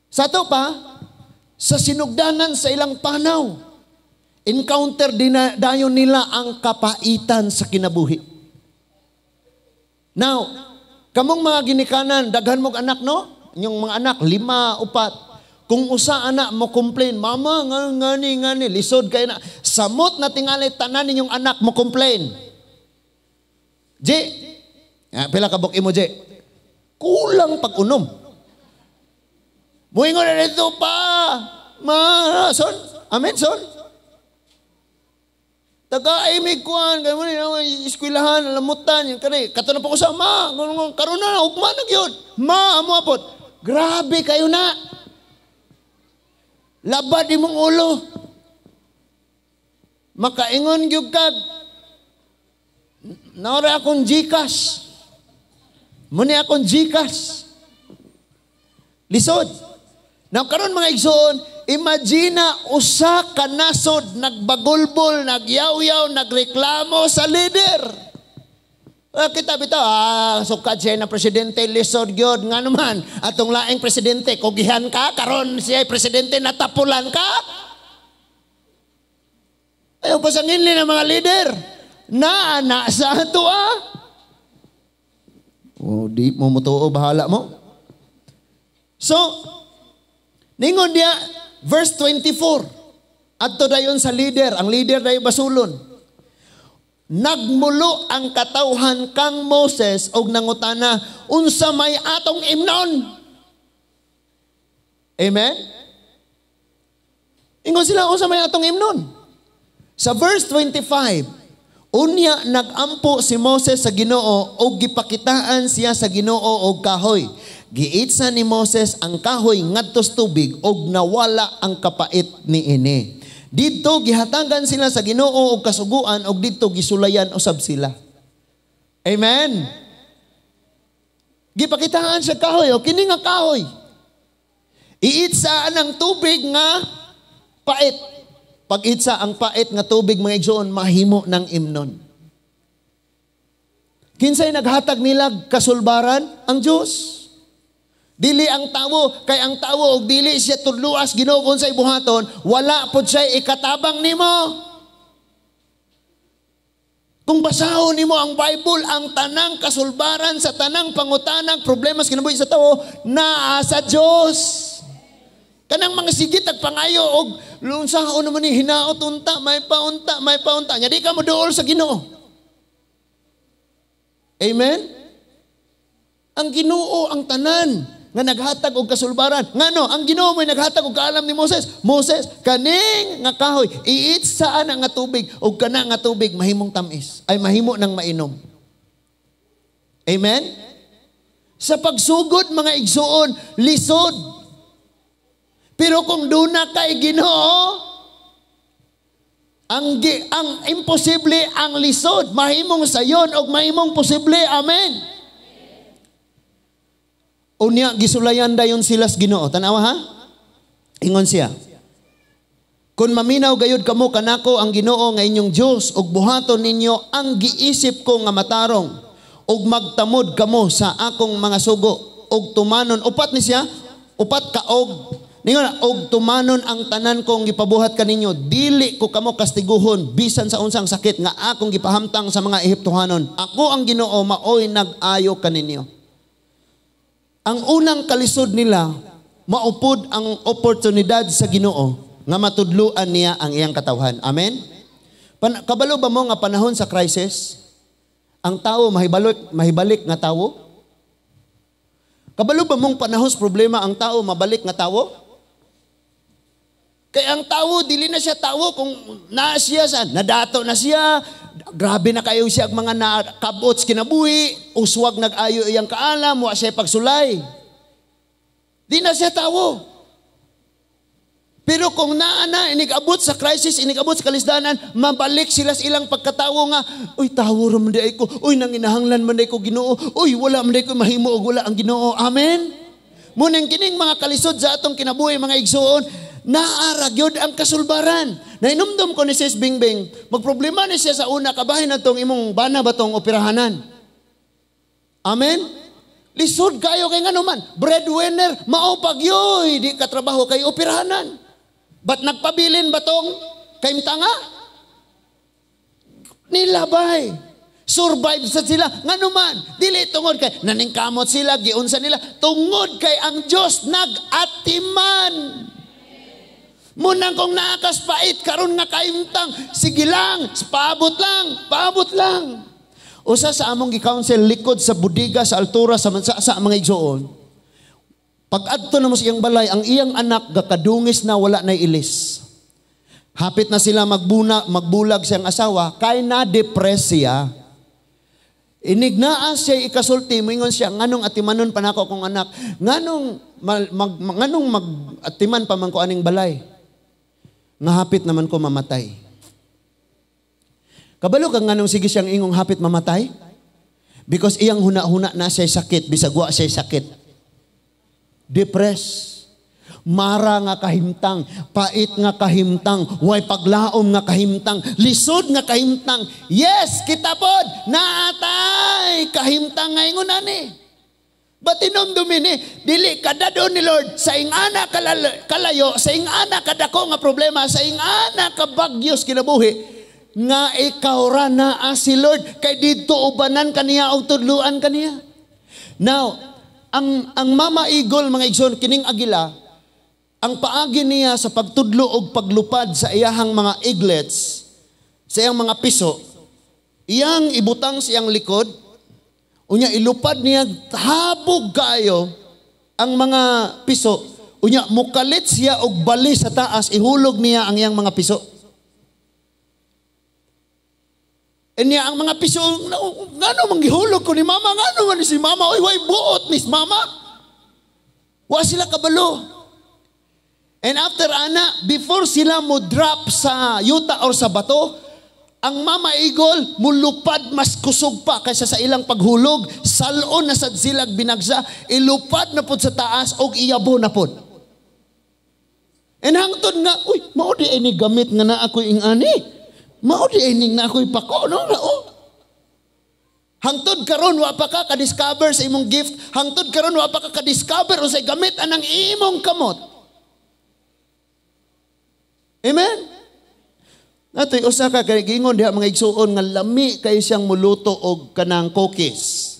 [SPEAKER 2] Sa to pa, sa sinugdanan sa ilang panaw, encounter din na, dayon nila ang kapaitan sa kinabuhi. Now, kamong mga ginikanan, daghan mong anak, no? Inyong mga anak, 5, 4. Kung usa anak mo complain, mama, ngani, ngani, lisod kayo na. Samot na tingali, tanan ninyong anak mo complain. J, pila ka buk imo, J? Kulang pag-unom. Muingon na dito pa. Ma, son? Amen, son? Taga ay may kuan kay mo ni eskwelahan lamutan yung kani kato na pa ko sa ma karon na ugma na gyud. Ma amo apot. Grabe kayo na. Labad imong ulo. Makaingon gyud kag naora akong GCash. Muni akong GCash. Lisod. Now karon mga igsoon, imagine na usa ka nasod nagbagulbol, nagyaw-yaw, nagreklamo sa leader. Ah, kita bitaw, sukad siya na presidente, lisod gyud nga naman. Atong laing presidente, kugihan ka, karon siya presidente, natapulan ka. Ayaw pasangin ng mga leader. Naa na sa ato ah. O, di mo mutuo, bahala mo. So, ningon diya, verse 24. Adto dayon sa leader, ang leader dayon basulon. Nagmulo ang katawhan kang Moses og nangutana, unsa may atong imnon? Amen? Ingon sila, unsa may atong imnon? Sa verse 25, unya nagampo si Moses sa Ginoo og gipakitaan siya sa Ginoo og kahoy. Giitsa ni Moses ang kahoy ngadto sa tubig og nawala ang kapait niini. Didto gihatagan sila sa Ginoo og kasuguan og didto gisulayan usab sila. Amen. Gipakitaan siya kahoy o kini nga kahoy. Iitsa ang tubig nga pait. Pag-itsa ang pait nga tubig mga igsoon mahimo ng imnon. Kinsay naghatag nila kasulbaran? Ang Diyos. Dili ang tawo, kay ang tawo og dili siya tudluas Ginoo kung unsay buhaton, wala pod siya ikatabang nimo. Kung basahon nimo ang Bible, ang tanang kasulbaran sa tanang pangutanang problema sa kinabuhi sa tawo, naa sa Dios. Kanang mga sigit ag pangayo og lunsaon naman ni hinaot unta, may paunta, may paunta. Nya di ka moduol sa Ginoo. Amen? Ang Ginoo ang tanan nga naghatag og kasulbaran. Ngano, ang Ginoo mo'y naghatag og kaalam ni Moses. Moses, kaning nga kahoy, iitsa ana nga tubig og kana nga tubig mahimong tamis, ay mahimo nang mainom. Amen? Sa pagsugod mga igsuon, lisod. Pero kung duna kay Ginoo, ang imposible ang lisod, mahimong sayon og mahimong posible. Amen. Unya gisulayan dayon sila sa Ginoo. Tanawa ha? Ingon siya. Kung maminaw gayud kamo kanako ang Ginoo nga inyong Dios ug buhaton ninyo ang giisip ko nga matarong ug magtamod kamo sa akong mga sugo ug tumanon upat ni siya, upat ka og ningon og tumanon ang tanan kong gipabuhat kaninyo, dili ko kamo kastiguhon bisan sa unsang sakit nga akong gipahamtang sa mga Ehiptohanon. Ako ang Ginoo maoy nag-ayo kaninyo. Ang unang kalisod nila, maupod ang oportunidad sa Ginoo nga matudluan niya ang iyang katawhan. Amen? Kabalo ba mo nga panahon sa crisis, ang tao mahibalik nga tawo? Kabalo ba mong panahon sa problema ang tao mabalik nga tawo? Kaya ang tao, dili na siya tao kung naa siya sa, nadato na siya, grabe na kayo siya ang mga nakabot sa kinabuhi, uswag nag-ayo iyang kaalam, wa siya pagsulay. Di na siya tao. Pero kung naa na, inigabot sa crisis, inigabot sa kalisdanan, mabalik sila sa ilang pagkatawo nga, uy, tawo ra man di ay ko, uy, nanginahanglan man di ko Ginoo, uy, wala man di ko mahimo og wala ang Ginoo. Amen? Munang kining mga kalisod sa atong kinabuhi, mga igsuon, naara gyud ang kasulbaran. Nainumdum ko ni Sis Bingbing, magproblema ni siya sa una, kabahin na tong imong bana ba tong operahanan. Amen? Lisod kayo kay ngano man, breadwinner, mao pag yoy, di ka trabaho kay operahanan. Ba't nagpabilin ba tong kaimtanga? Nilabay. Survive sa sila. Ngano man, dili tungod kay naningkamot sila, giunsa nila, tungod kay ang Dios nag-atiman. Munang kung naakas pait, karon nga kaimtang, sige lang, paabot lang, paabot lang. Usa sa among gi-counsel likod sa budiga sa altura sa sa mga igsoon. Pag adto na mo sa iyang balay, ang iyang anak gakadungis na wala na ilis. Hapit na sila magbulag siyang asawa, kay na-depress siya. Inig naa siya ikasulti, moingon siya, nganong atimanon pa nako akong anak, nganong mag-atiman pa man ko aning balay, nga hapit naman ko mamatay. Kabalo kang nganong sige siyang ingong hapit mamatay? Because iyang huna-huna na siya sakit, bisag wa siya sakit. Depressed. Mara nga kahimtang, pait nga kahimtang, way paglaom nga kahimtang, lisod nga kahimtang. Yes, kita pod, naatay kahimtang nga ingon ani. But inomdumi ni, dili kadadon ni Lord sa ingana kalayo, sa ingana kadako nga problema, sa ingana kabagyos kinabuhi, nga ikaw ra naa si Lord, kay didto ubanan kaniya og tudluan kaniya. Now, ang mama eagle, mga igsoon, kining agila, ang paagi niya sa pagtudlo og paglupad sa iyahang mga eaglets, sa iyang mga piso, iyang ibutang sa iyang likod, unya ilupad niya habog kaayo ang mga piso, unya mukalit siya og bali sa taas, ihulog niya ang iyang mga piso. Niya ang mga piso, ngano man gihulog ko ni mama, ngano man si mama, oy way buot ni mama. Wa sila kabalo. And after ana, before sila mo drop sa yuta or sa bato, ang mama eagle mulupad mas kusog pa kaysa sa ilang paghulog, salon na sad silag binagsa, ilupad na pod sa taas og iyabo na pod. And hangtod nga, uy, mao di ay ni gamit nga na ako'y ingani. Mao di ay ning na ako'y pako, no? Oh. Hangtod karon wa pa ka ka-discover sa imong gift, hangtod karon wa pa ka ka-discover unsay gamit anang imong kamot. Amen? Natoy usa ka kay giingon diha mga igsuon nga lami kay siyang muluto og kanang cookies.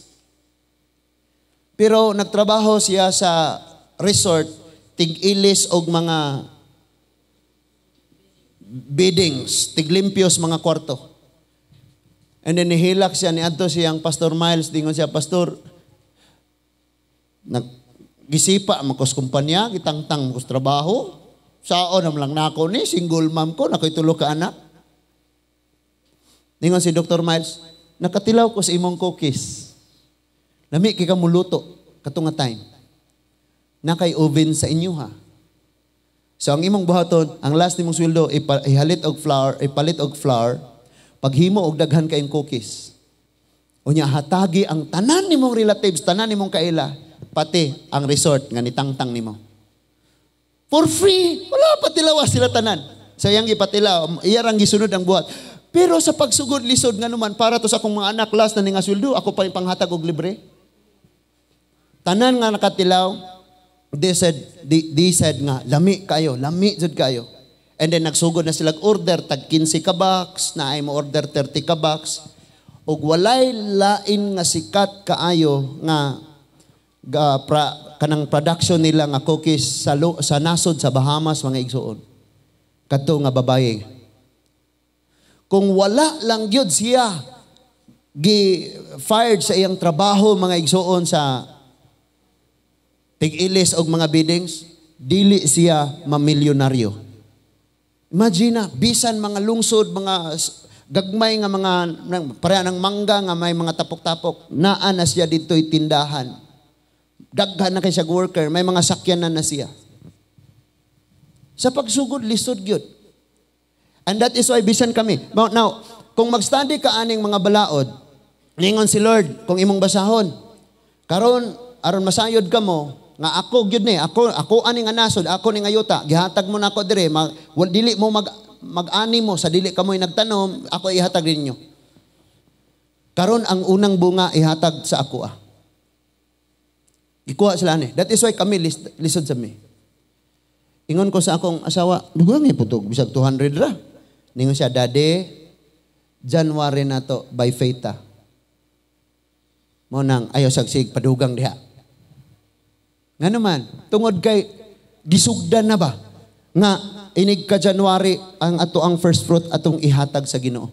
[SPEAKER 2] Pero nagtrabaho siya sa resort, tig-ilis og mga beddings, tiglimpios mga kwarto. And then nihilak siya niadto siyang Pastor Miles, dingon siya, Pastor, naggisipa man ko sa kumpanya, gitangtang ko sa trabaho. Sao nam lang nako ni, single mom ko, nakoy tulo ka anak. Ningon si Dr. Miles, nakatilaw ko sa imong cookies. Lami kay ka muluto kato nga time. Nakay oven sa inyo ha. So ang imong buhaton, ang last nimong sweldo ihalit og flour, ipalit og flour, paghimo og daghan kayong cookies. Unya hatagi ang tanan nimong relatives, tanan nimong kaila, pati ang resort nga nitangtang nimo. For free, wala pa tilawa sila tanan. Sa iyang ipatilaw, iya rang gisunod ang buhat. Pero sa pagsugod lisod nga naman, para to sa akong mga anak, last na nga sweldo, ako pa yung panghatag og libre. Tanan nga nakatilaw, they said nga, lami kayo, lami jud kayo. And then nagsugod na sila order, tag 15 ka box, na ay mo order 30 ka box. Og walay lain nga sikat kaayo nga kanang production nila nga cookies sa nasod sa Bahamas, mga igsuon. Kadto nga babaye. Kung wala lang gyud siya gi-fired sa iyang trabaho, mga igsuon, sa tig-ilis og mga biddings, dili siya mamilyonaryo. Imagine na, bisan mga lungsod, mga gagmay nga mga pareha ng mangga nga may mga tapok-tapok, naa na siya dito'y tindahan. Daghan na kay siya worker, may mga sakyan na na siya. Sa pagsugod, lisod gyud. And that is why bisan kami. Now, kung mag-study ka aning mga balaod, ningon si Lord, kung imong basahon, karon aron masayod ka mo, nga ako gyud ni, ako ani nga nasod, ako ni nga yuta, gihatag mo nako dire, dili mo mag-ani mo sa dili kamoy nagtanom, ako ihatag ninyo. Karon ang unang bunga ihatag sa ako ah. Gikuha sila ni. That is why kami lisod sa mi. Ingon ko sa akong asawa, dugang iputog, bisag 200 ra. Ningon siya, Daddy, January na to, by faith ta. Mo nang, ayaw sagsig, padugang diha. Nga naman, tungod kay, gisugdan na ba? Nga, inig ka January, ang ato ang first fruit atong ihatag sa Ginoo.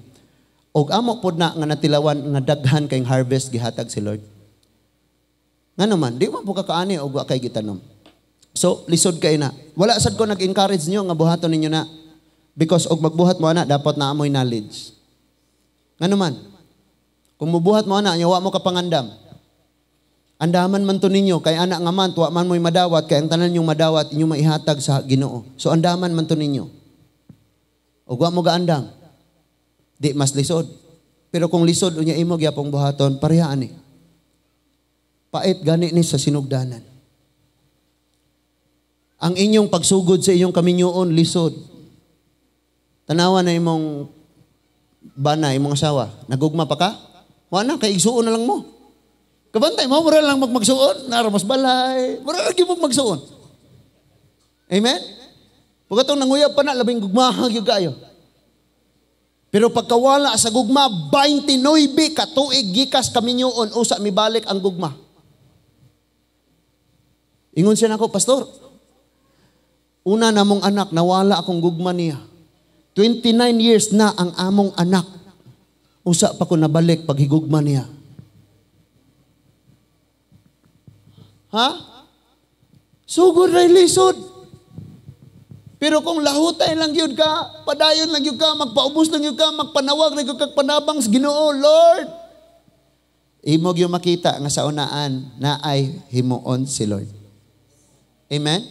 [SPEAKER 2] Og amo pod na nga natilawan nga daghan kayong harvest gihatag si Lord. Nga naman, di man po kakaani og wa kay gitanom. So, lisod kay na. Wala sad ko nag-encourage niyo nga buhaton ninyo na. Because og magbuhat mo ana, dapat na amoy knowledge. Ngano man? Kung mubuhat mo ana, nya wa mo kapangandam. Andaman man to ninyo, kay anak nga man, tuwa man mo'y madawat, kay ang tanan niyong madawat, inyong maihatag sa Ginoo. So andaman man to ninyo. Og wa mo gaandam, di mas lisod. Pero kung lisod unya imo gyapong buhaton, pareha ani. Pait gani ni sa sinugdanan. Ang inyong pagsugod sa inyong kaminyoon, lisod. Tanawa na imong bana, imong asawa. Nagugma pa ka? Wala, kay igsuon na lang mo. Kabantay mo, mura lang magmagsuon. Naramos balay. Mura lang yung magmagsuon. Amen? Pagkatong nanguyab pa na, labing gugmahag yung kayo. Pero pagkawala sa gugma, 29 katuig gikas kaminyoon, usa mibalik ang gugma. Ingon siya nako, "Pastor, una namong anak, nawala akong gugma niya. 29 years na ang among anak. Usa pa ko nabalik paghigugma niya." Ha? Sugod ray lisod. Pero kung lahutay lang yun ka, padayon lang yun ka, magpaubos lang yun ka, magpanawag lang yun ka, panabang sa Ginoo, Lord. Imog yung makita nga sa unaan na ay himuon si Lord. Amen?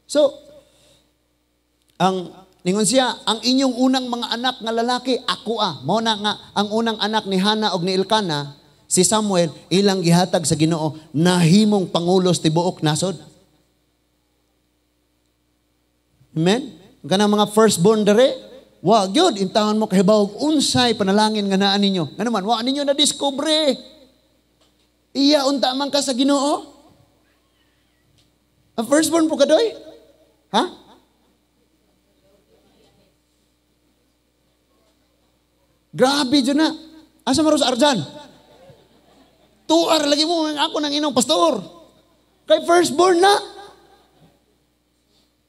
[SPEAKER 2] So, ang ningon siya, ang inyong unang mga anak nga lalaki, ako ah. Mao na nga, ang unang anak ni Hana og ni Elkana, si Samuel, ilang gihatag sa Ginoo, nahimong pangulos tibuok nasod. Amen? Kanang mga firstborn dere, wa gyud intahan mo kahibaw unsay panalangin nga naa ninyo. Ngano man wa ninyo na discover. Iya unta man ka sa Ginoo. Ang firstborn po kadoy? Ha? Grabe jud na. Asa maros Arjan? Tuar lagi mo ako nang inong pastor. Kay firstborn na.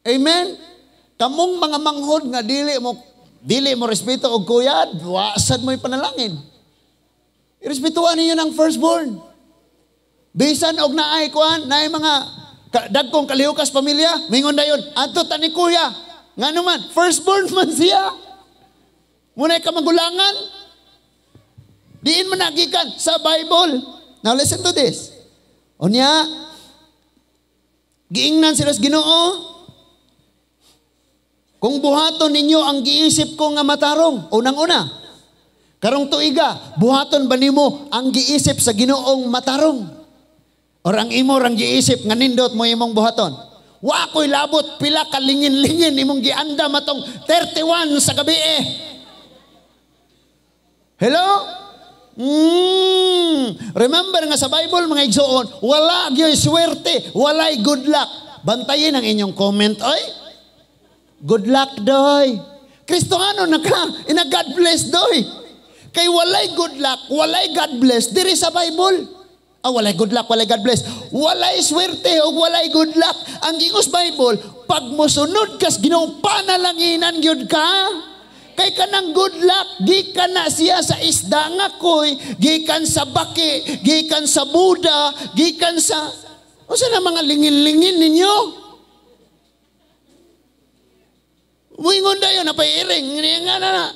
[SPEAKER 2] Amen. Kamong mga manghod nga dili mo respeto og kuya, wa sad mo'y panalangin. Irespetuhan ninyo ng firstborn. Bisan og naay kuan, naay mga dagkong kalihukas pamilya, mingon dayon, adto ta ni kuya. Ngano man, firstborn man siya. Muna'y kamagulangan. Diin man nagikan sa Bible. Now listen to this. Unya, giingnan sila sa Ginoo. Kung buhaton ninyo ang giisip ko nga matarong, unang-una. Karong tuiga, buhaton ba nimo ang giisip sa Ginoong matarong? Or ang imo rang giisip nga nindot mo imong buhaton? Wa ko'y labot pila ka lingin-lingin imong gianda matong 31 sa gabi eh. Hello? Remember nga sa Bible mga igsoon, wala gyoy swerte, walay good luck. Bantayin ang inyong comment oy. Good luck doy. Kristohano na ka, ina God bless doy. Kay walay good luck, walay God bless diri sa Bible. Ah, walay good luck, walay God bless. Walay swerte o walay good luck. Ang gingos Bible, pag mosunod kas Ginoo, panalanginan gyud ka. Kay kanang good luck, gikan na siya sa isda nga koy, gikan sa baki, gikan sa Buddha, gikan sa unsa na mga lingin-lingin ninyo? Muingon dayon, napay iring, nga na.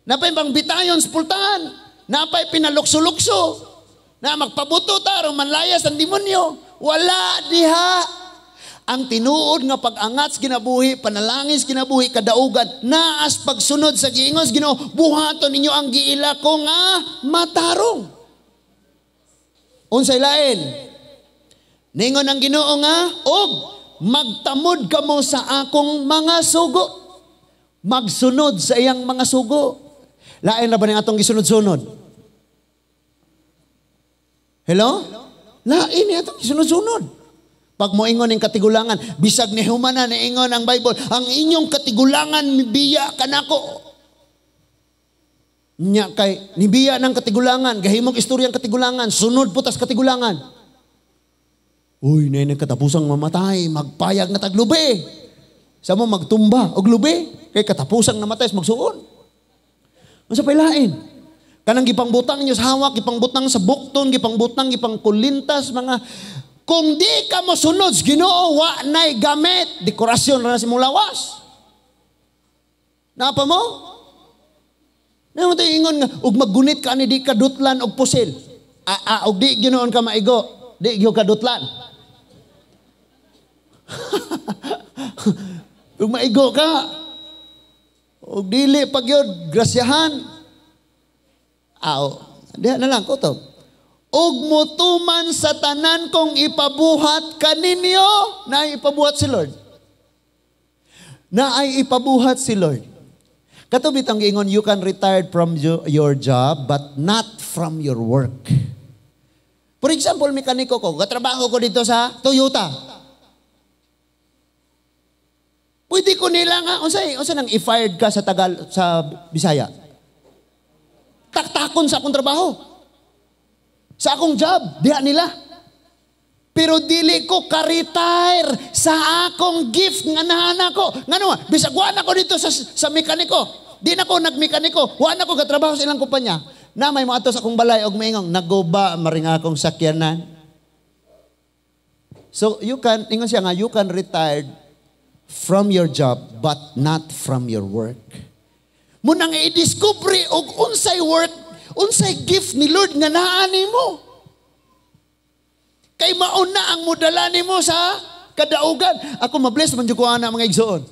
[SPEAKER 2] Napay pangbitayon sa pultahan, napay pinalukso-lukso, na magpabuto ta aron manlayas ang demonyo. Wala diha. Ang tinuod nga pag-angat sa kinabuhi, panalangin sa kinabuhi, kadaugan, naas pagsunod sa giingos Ginoo, buhaton ninyo ang giila ko nga matarong. Unsay lain? Ningon ang Ginoo nga, og magtamod kamo sa akong mga sugo. Magsunod sa iyang mga sugo. Lain ra ba ning atong gisunod-sunod? Hello? Lain ni atong gisunod-sunod. Pag moingon ning katigulangan, bisag ni humana niingon ang Bible, ang inyong katigulangan mibiya kanako. Nya kay nibiya ng katigulangan, gahimog istorya ang katigulangan, sunod putas katigulangan. Uy, nay katapusang mamatay, magpayag na taglubi. Sa mo magtumba og lubi, kay katapusang namatay magsuon. Unsa pay lain? Kanang gipangbutang ninyo sa hawak, gipangbutang sa bukton, gipangbutang, gipangkulintas, mga kung di ka mosunod sa Ginoo, wa nay gamit, dekorasyon ra na sa imong lawas. Napa mo? Naa mo ingon nga ug maggunit ka ani di ka dutlan og pusil. Og di ginoon ka maigo, di gyud ka dutlan. Ug maigo ka, og dili pa gyud grasyahan. Aw, diha na lang kutob. Og mutuman sa tanan kong ipabuhat kaninyo, na ay ipabuhat si Lord. Na ay ipabuhat si Lord. Kato bitang giingon, you can retire from your job but not from your work. For example, mekaniko ko, katrabaho ko dito sa Toyota. Pwede ko nila nga, unsa nang i-fired ka sa Tagal, sa Bisaya? Taktakon sa akong trabaho. Sa akong job, diha nila. Pero dili ko ka-retire sa akong gift nga nahana ko. Ngano, bisag wa na ko dito sa mekaniko. Di na ko nagmekaniko. Wa na ko katrabaho sa ilang kumpanya. Na may moadto sa akong balay og maingong naguba maring akong sakyanan. So you can, ingon siya nga, you can retire from your job but not from your work. Munang i-discover og unsay work, unsay gift ni Lord nga naa nimo. Kay mauna ang mudala nimo sa kadaugan. Ako mabless man jud ko ana mga igsoon.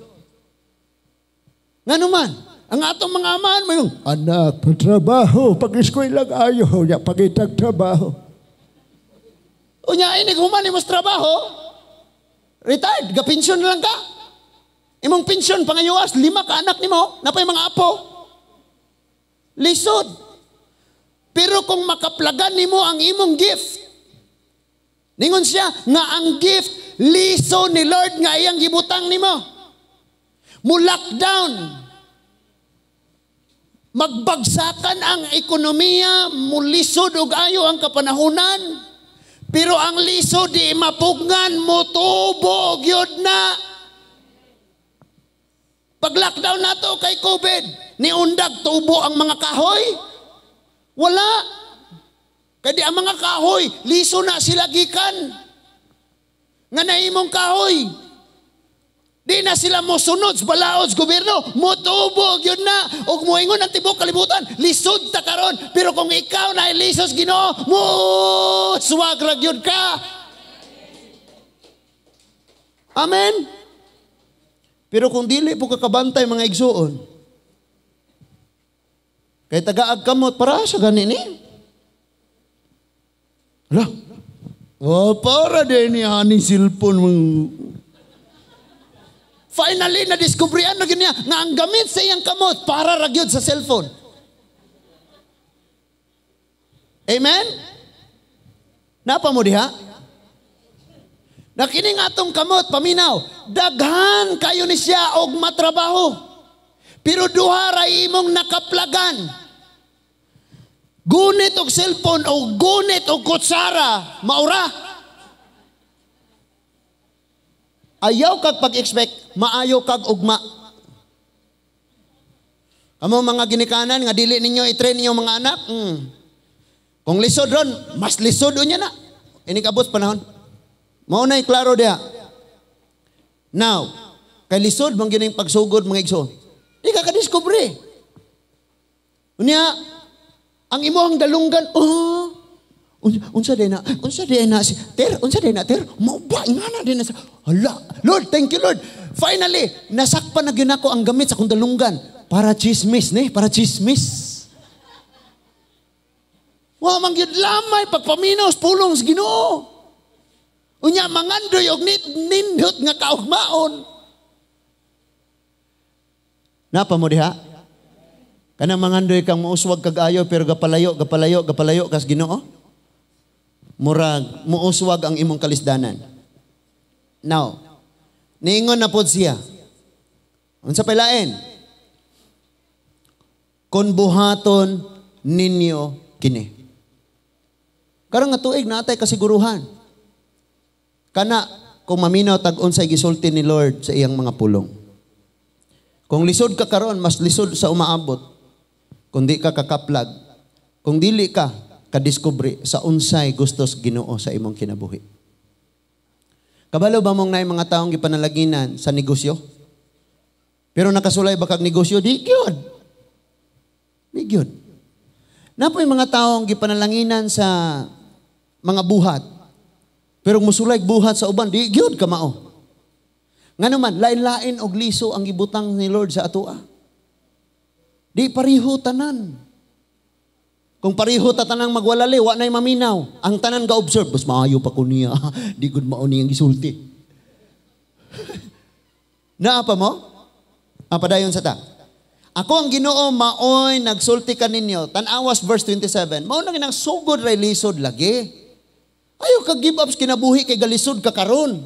[SPEAKER 2] Ngano man, ang atong mga amahan mo yung,
[SPEAKER 3] anak, pagtrabaho, pag-eskwela ayo, nya pagitag trabaho.
[SPEAKER 2] Unya inig human nimo sa trabaho, retired, ga-pensyon na lang ka. Imong pensyon pangayuas, 5 ka anak nimo, napay mga apo. Lisod. Pero kung makaplagan nimo ang imong gift, ningon siya nga ang gift liso ni Lord nga iyang gibutang nimo. Mo lockdown. Magbagsakan ang ekonomiya, mulisod og ayo ang kapanahunan. Pero ang lisod di mapugngan, motubo gyud na. Pag lockdown nato kay COVID, niundag tubo ang mga kahoy? Wala. Kaya di ang mga kahoy, liso na sila gikan. Nga naimong kahoy. Di na sila mosunod sa balaod sa gobyerno. Motubo yun na. Og moingon ang tibok kalibutan, lisod ta karon. Pero kung ikaw na lisos Ginoo, mo suwagrag yun ka. Amen.
[SPEAKER 1] Pero kung dili po kakabantay mga igsuon, kay tagaag kamot para sa gani ni. Hala. Oh, para din ni aning cellphone.
[SPEAKER 2] Finally, na-discovery-an na niya nga ang gamit sa iyang kamot para ra gyud sa cellphone. Amen? Napa mo diha? Na kining atong kamot, paminaw, daghan kayo ni siya og matrabaho. Pero duha ra imong nakaplagan. Gunit og cellphone o gunit og kutsara, maura. Ayaw kag pag-expect, maayo kag ugma. Kamo mga ginikanan nga dili ninyo i-train ninyo mga anak. Kung lisod ron, mas lisod unya na. Inikabot panahon. Mao nay klaro diha. Now, kay lisod man gyud pagsugod mga igsoon. Di ka ka-discover. Unya, ang imong dalunggan, oh, unsa day na, si ter, unsa day na, ter, mao ba, ingana day na sa, hala, Lord, thank you, Lord. Finally, nasakpan na gyud nako ang gamit sa akong dalunggan. Para chismis, ne? Para chismis. Wa man gyud lamay pagpaminaw sa pulong sa Ginoo. Unya mangandoy og nindot nga kaugmaon.
[SPEAKER 1] Napa mo diha? Kanang mangandoy kang muuswag kag ayo pero gapalayo, gapalayo, gapalayo kas Ginoo. Murag muuswag ang imong kalisdanan. Now, niingon na pod siya. Unsa pay lain? Kon buhaton ninyo kini. Karon nga tuig naatay kasiguruhan. Kana kung maminaw tag unsay gisulti ni Lord sa iyang mga pulong. Kung lisod ka karon, mas lisod sa umaabot. Kung di ka kakaplag, kung dili ka kadiskubre sa unsay gustos Ginoo sa imong kinabuhi. Kabalo ba mong naay mga taong gipanalaginan sa negosyo?
[SPEAKER 2] Pero nakasulay ba kag negosyo? Di gyud. Di gyud. Napoy mga taong gipanalanginan sa mga buhat. Pero musulay buhat sa uban, di gyud kamao. Ngano man, lain-lain og liso ang gibutang ni Lord sa atoa. Di pariho tanan. Kung pariho ta tanang magwalali, wa na'y maminaw. Ang tanan ga-observe, bas maayo pa ko niya. Di gud mao niyang gisulti. Naa pa mo? Ah, padayon sa ta. Ako ang Ginoo maoy nagsulti kaninyo. Tan-awas verse 27. Mao na ginang sugod ray lisod lagi. Ayaw ka give up sa kinabuhi kay galisod ka karon.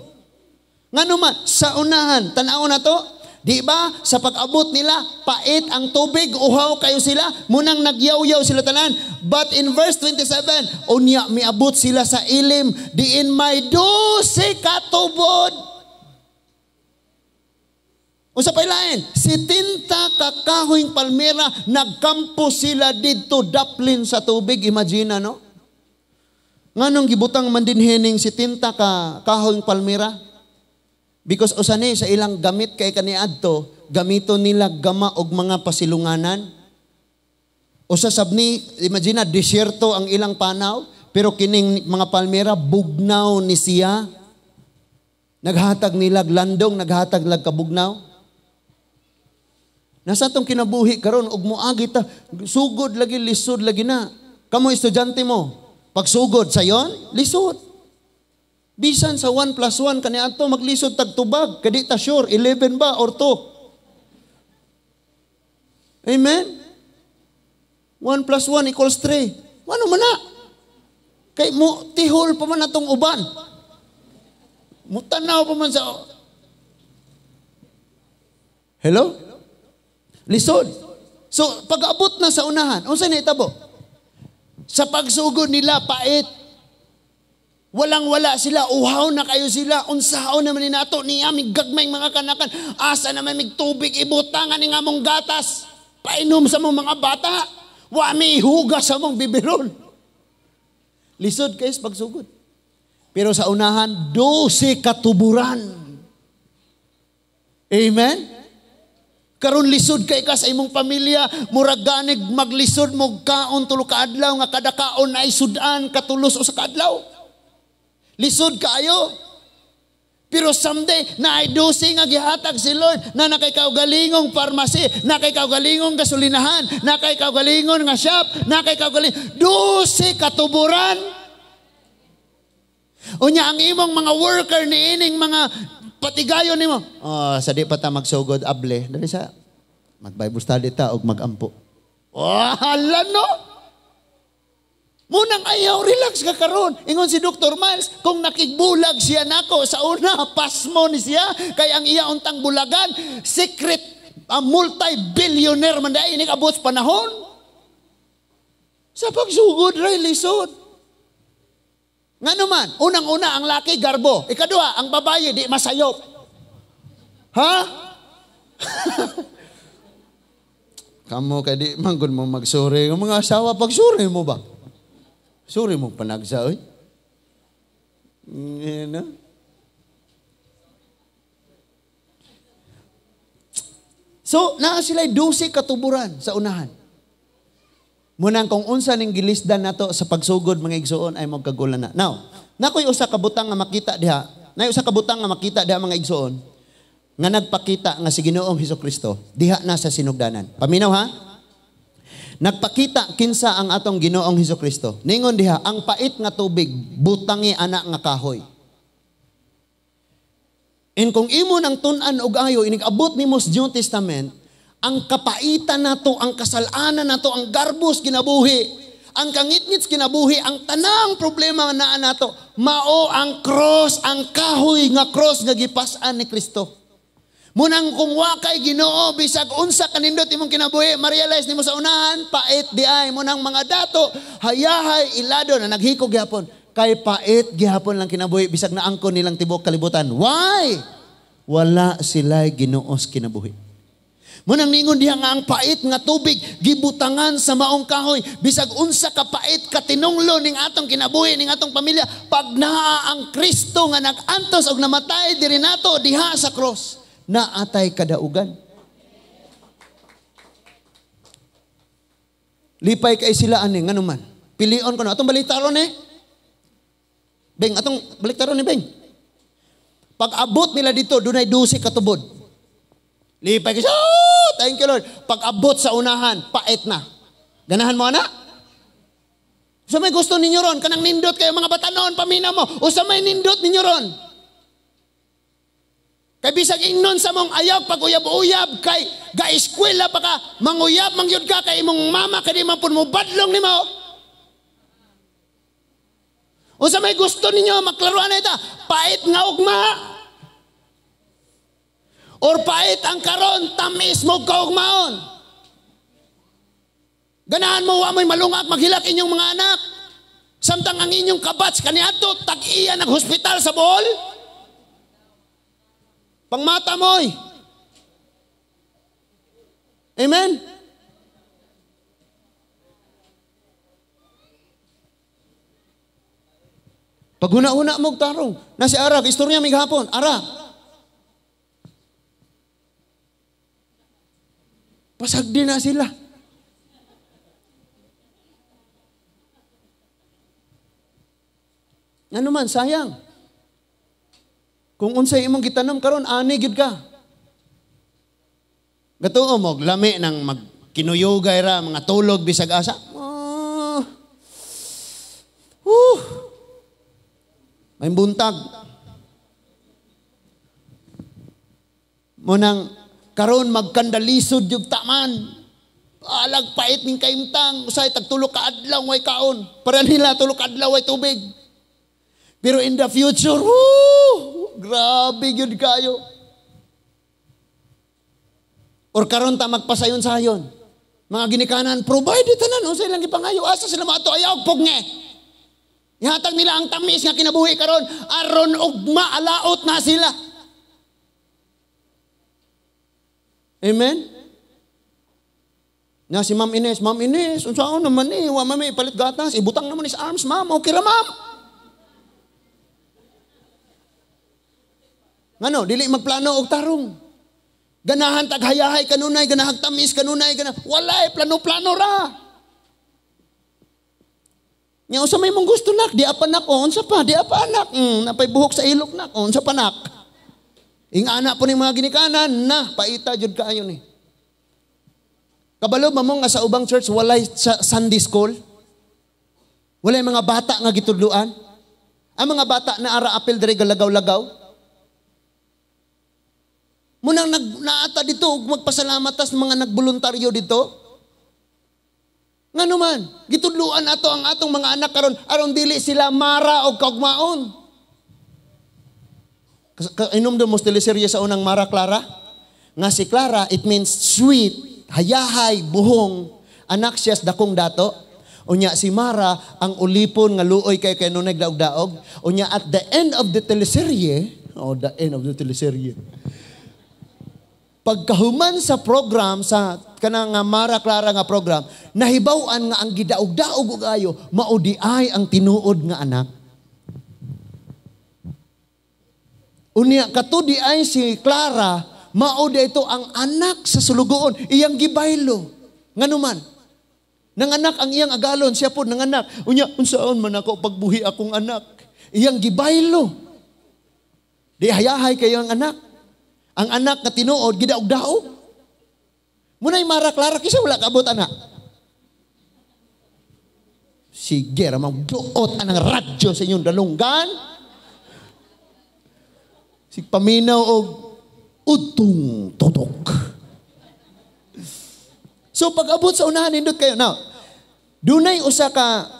[SPEAKER 2] Ngano man sa unahan, tan-aw na to. Di ba? Sa pag-abot nila, pait ang tubig, uhaw kayo sila, munang nagyaw-yaw sila tanan. But in verse 27, unya miabot sila sa ilim, diin may 12 katubod. Unsa pa'y lain? 70 ka kahoyng palmera, nagkampo sila didto daplin sa tubig. Imagine, no? Nganong gibutang man din hining 70 ka kahoyng palmera? Because usani sa ilang gamit kay kaniadto, gamito nila gama og mga pasilunganan. Usa sabni, imagine na, disyerto ang ilang panaw, pero kining mga palmera bugnaw ni siya. Naghatag nila landong, naghatag lag kabugnaw. Nasa atong kinabuhi karon og moagi ta, sugod lagi, lisod lagi na. Kamo estudyante mo, pagsugod sayon, lisod. Bisan sa 1 plus 1 kaniadto maglisod tagtubag, kadi ta sure 11 ba or 2. Amen. 1 plus 1 equals 3. Ano man na? Kay mo tihol pa man atong uban. Mutanaw pa man sa. Hello? Lisod. So, pag-abot na sa unahan, unsa na itabo? Sa pagsugod nila, pait. Walang-wala sila, uhaw na kayo sila, unsaon naman ni nato, niya mig gagmay mga kanakan, asa naman mig tubig, ibutangan ni nga mong gatas, painom sa mong mga bata, wa mi hugas sa mong bibiron. Lisod kayo sa pagsugod. Pero sa unahan, 12 katuburan. Amen? Karon lisod kay ka sa imong pamilya, murag ganig maglisod mo kaon tulo ka adlaw nga kada kaon ay sudan katulos usa ka adlaw. Lisod kaayo. Pero someday, naay 12 nga gihatag si Lord na nakay kaugalingong pharmacy, nakay kaugalingong gasolinahan, nakay kaugalingon nga shop, nakay kaugaling 12 katuburan. Unya ang imong mga worker niining mga patigayon nimo. Oh, sa di pa ta magsugod able, dali sa mag-Bible study ta og magampo. Oh, hala no. Munang ayaw, relax ka karon. Ingon si Dr. Miles, kung nakigbulag siya nako sa una, pasmo ni siya, kay ang iya untang bulagan, secret, multi-billionaire man dahil inig abot panahon. Sa pagsugod, ray lisod. Ngano man, unang-una ang laki, garbo. Ikaduha, ang babaye, di masayop. Ha? Kamo kay di manggod mo magsuri. Ang mga asawa, pagsuri mo ba? Suri mo panagsa, oy. No? So, naa sila'y 12 katuburan sa unahan. Munang kung unsa ning gilisdan nato sa pagsugod mga igsoon ay magkagulan na. Now, nakoy usa ka butang nga makita diha. Nay usa ka butang nga makita diha mga igsoon nga nagpakita nga si Ginoong Hesukristo diha na sa sinugdanan. Paminaw ha? Nagpakita kinsa ang atong Ginoong Hesukristo. Ningon diha ang pait nga tubig butangi anak nga kahoy. And kung imo nang tun-an og ayo inig-abot nimo sa New Testament, ang kapaitan nato, ang kasalanan nato, ang garbos kinabuhi, ang kangitngit kinabuhi, ang tanang problema naa nato, mao ang cross, ang kahoy nga cross nga gipas-an ni Kristo. Munang kung wa kay Ginoo bisag unsa kanindot imong kinabuhi, ma-realize nimo sa unahan, pait di ay munang mga dato, hayahay ilado na naghikog gihapon. Kay pait gihapon lang kinabuhi bisag naangkon nilang tibuok kalibutan. Why? Wala sila'y Ginoos kinabuhi. Munang ningon diha nga ang pait nga tubig gibutangan sa maong kahoy bisag unsa ka pait katinunglo ning atong kinabuhi ning atong pamilya, pag naa ang Kristo nga nag-antos og namatay diri nato diha sa cross, naatay kadaugan. Lipay kay sila ani ngano man. Pilion ko na atong balitaron eh. Beng, atong baliktaron ni Beng. Pag abot nila dito, dunay 12 katubod. Lipay kay siya, oh, thank you Lord. Pag abot sa unahan, pait na. Ganahan mo ana? Usa may gusto ninyo ron, kanang nindot kayo mga batanon, pamina mo. Usa may nindot ninyo ron. Kay bisag ingnon sa mong ayaw pag uyab-uyab kay ga-eskwela pa ka, manguyab mangyud ka kay imong mama kay di man pud mo badlong nimo. Unsa may gusto ninyo maklaruan na ita, pait nga ugma. Or pait ang karon, tamis mo kaugmaon. Ganahan mo wa mo'y malungag maghilak inyong mga anak. Samtang ang inyong kabats kaniadto tag-iya nag hospital sa Bohol. Pangmata mo'y. Amen? Paghuna-huna mo tarong. Na si Ara, istorya may gahapon. Ara. Pasagdi na sila. Ano man, sayang. Kung unsay imong gitanom karon, ani gyud ka. Gatuo mo, lami ng magkinuyugay ra, mga tulog bisag asa. May buntag. Munang karon magkandalisod yung taman. Alag pait ning kaimtang. Usay tagtulo ka adlaw way kaon. Para nila tulo ka adlaw way tubig. Pero in the future, woo, grabe gyud kayo. Or karon ta magpasayon-sayon. Mga ginikanan, provide tanan unsay lang gipangayo, asa sila maato ayaw pugnge. Ihatag nila ang tamis nga kinabuhi karon, aron ugma alaot na sila. Amen? Na si Ma'am Ines, Ma'am Ines, unsaon naman ni, wa man may ipalit gatas, ibutang naman is arms, ma'am, okay ra ma'am. Ngano, dili magplano og tarong. Ganahan taghayahay kanunay, ganahag tamis kanunay, walay plano-plano ra. Nya unsa may mong gusto nak, di apa nak, unsa pa, di apa anak, napay buhok sa ilok nak, unsa pa nak. Ing-ana po ning mga ginikanan, na paita jud kaayo ni. Kabalo ba mo nga sa ubang church walay sa Sunday school? Walay mga bata nga gitudluan? Ang mga bata na ara apil diri galagaw-lagaw? Munang naata dito ug magpasalamat tas mga nagboluntaryo dito. Ngano man, gitudluan ato ang atong mga anak karon aron dili sila mara og kaugmaon. Inom do mo teleserye sa unang Mara Clara? Nga si Clara, it means sweet, hayahay, buhong, anak siya sa dakong dato. Unya si Mara, ang ulipon nga luoy kay kay nunay daog-daog. Unya at the end of the teleserye, oh the end of the teleserye. Pagkahuman sa program, sa kanang Mara Clara nga program, nahibaw-an nga ang gidaog-daog og ayo, mao di ay ang tinuod nga anak. Unya kato di ay si Clara, mao di ito ang anak sa sulugoon, iyang gibaylo. Nganuman, nanganak ang iyang agalon, siya po nanganak. Unya, unsaon man ako pagbuhi akong anak? Iyang gibaylo. Di hayahay kayo ang anak. Ang anak na tinuod, gidaog-daog. Muna'y Mara Clara, kisa wala kaabot anak. Sige, ramang duot anang radyo sa inyong dalunggan. Sig paminaw og utong totok. So pag-abot sa unahan, nindot kayo. Now, dunay usa ka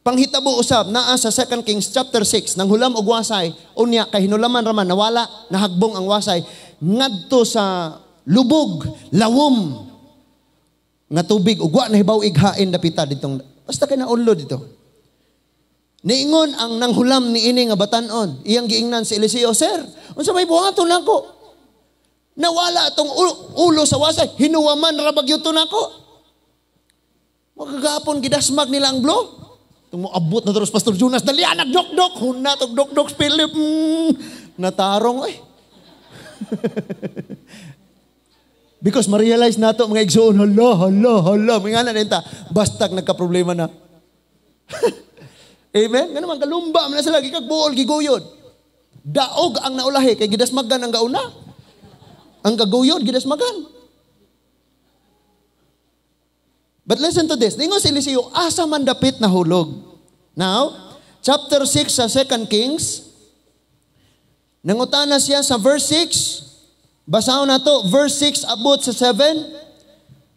[SPEAKER 2] panghitabo usab naa sa 2 Kings chapter 6 nang hulam og wasay, unya kay hinulaman raman nawala, nahagbong ang wasay ngadto sa lubog, lawom nga tubig ug wa nahibaw ighain dapita ditong basta kay naunlod dito. Niingon ang nanghulam niini nga batan-on, iyang giingnan si Eliseo, "Sir, unsa may buhaton nako? Nawala atong ulo sa wasay, hinuwaman ra bagyuto nako." Magagapon gidasmag nila ang blo. Tumuabot na terus Pastor Jonas, dali anak dok-dok, hunat og dok-dok Philip, natarong ay. Because ma-realize nato mga igsoon, hala, hala, hala. Mga nga na ta, bastag nagka-problema na. Amen? Nga naman, kalumba, man na sila, gikagbuol, giguyod. Daog ang naulahi, kay gidasmagan ang gauna. Ang kaguyod, gidasmagan. But listen to this. Ningon si Eliseo, asa man dapit na hulog? Now, chapter 6 sa 2 Kings, nangutana siya sa verse 6, basahon na to, verse 6 abot sa 7.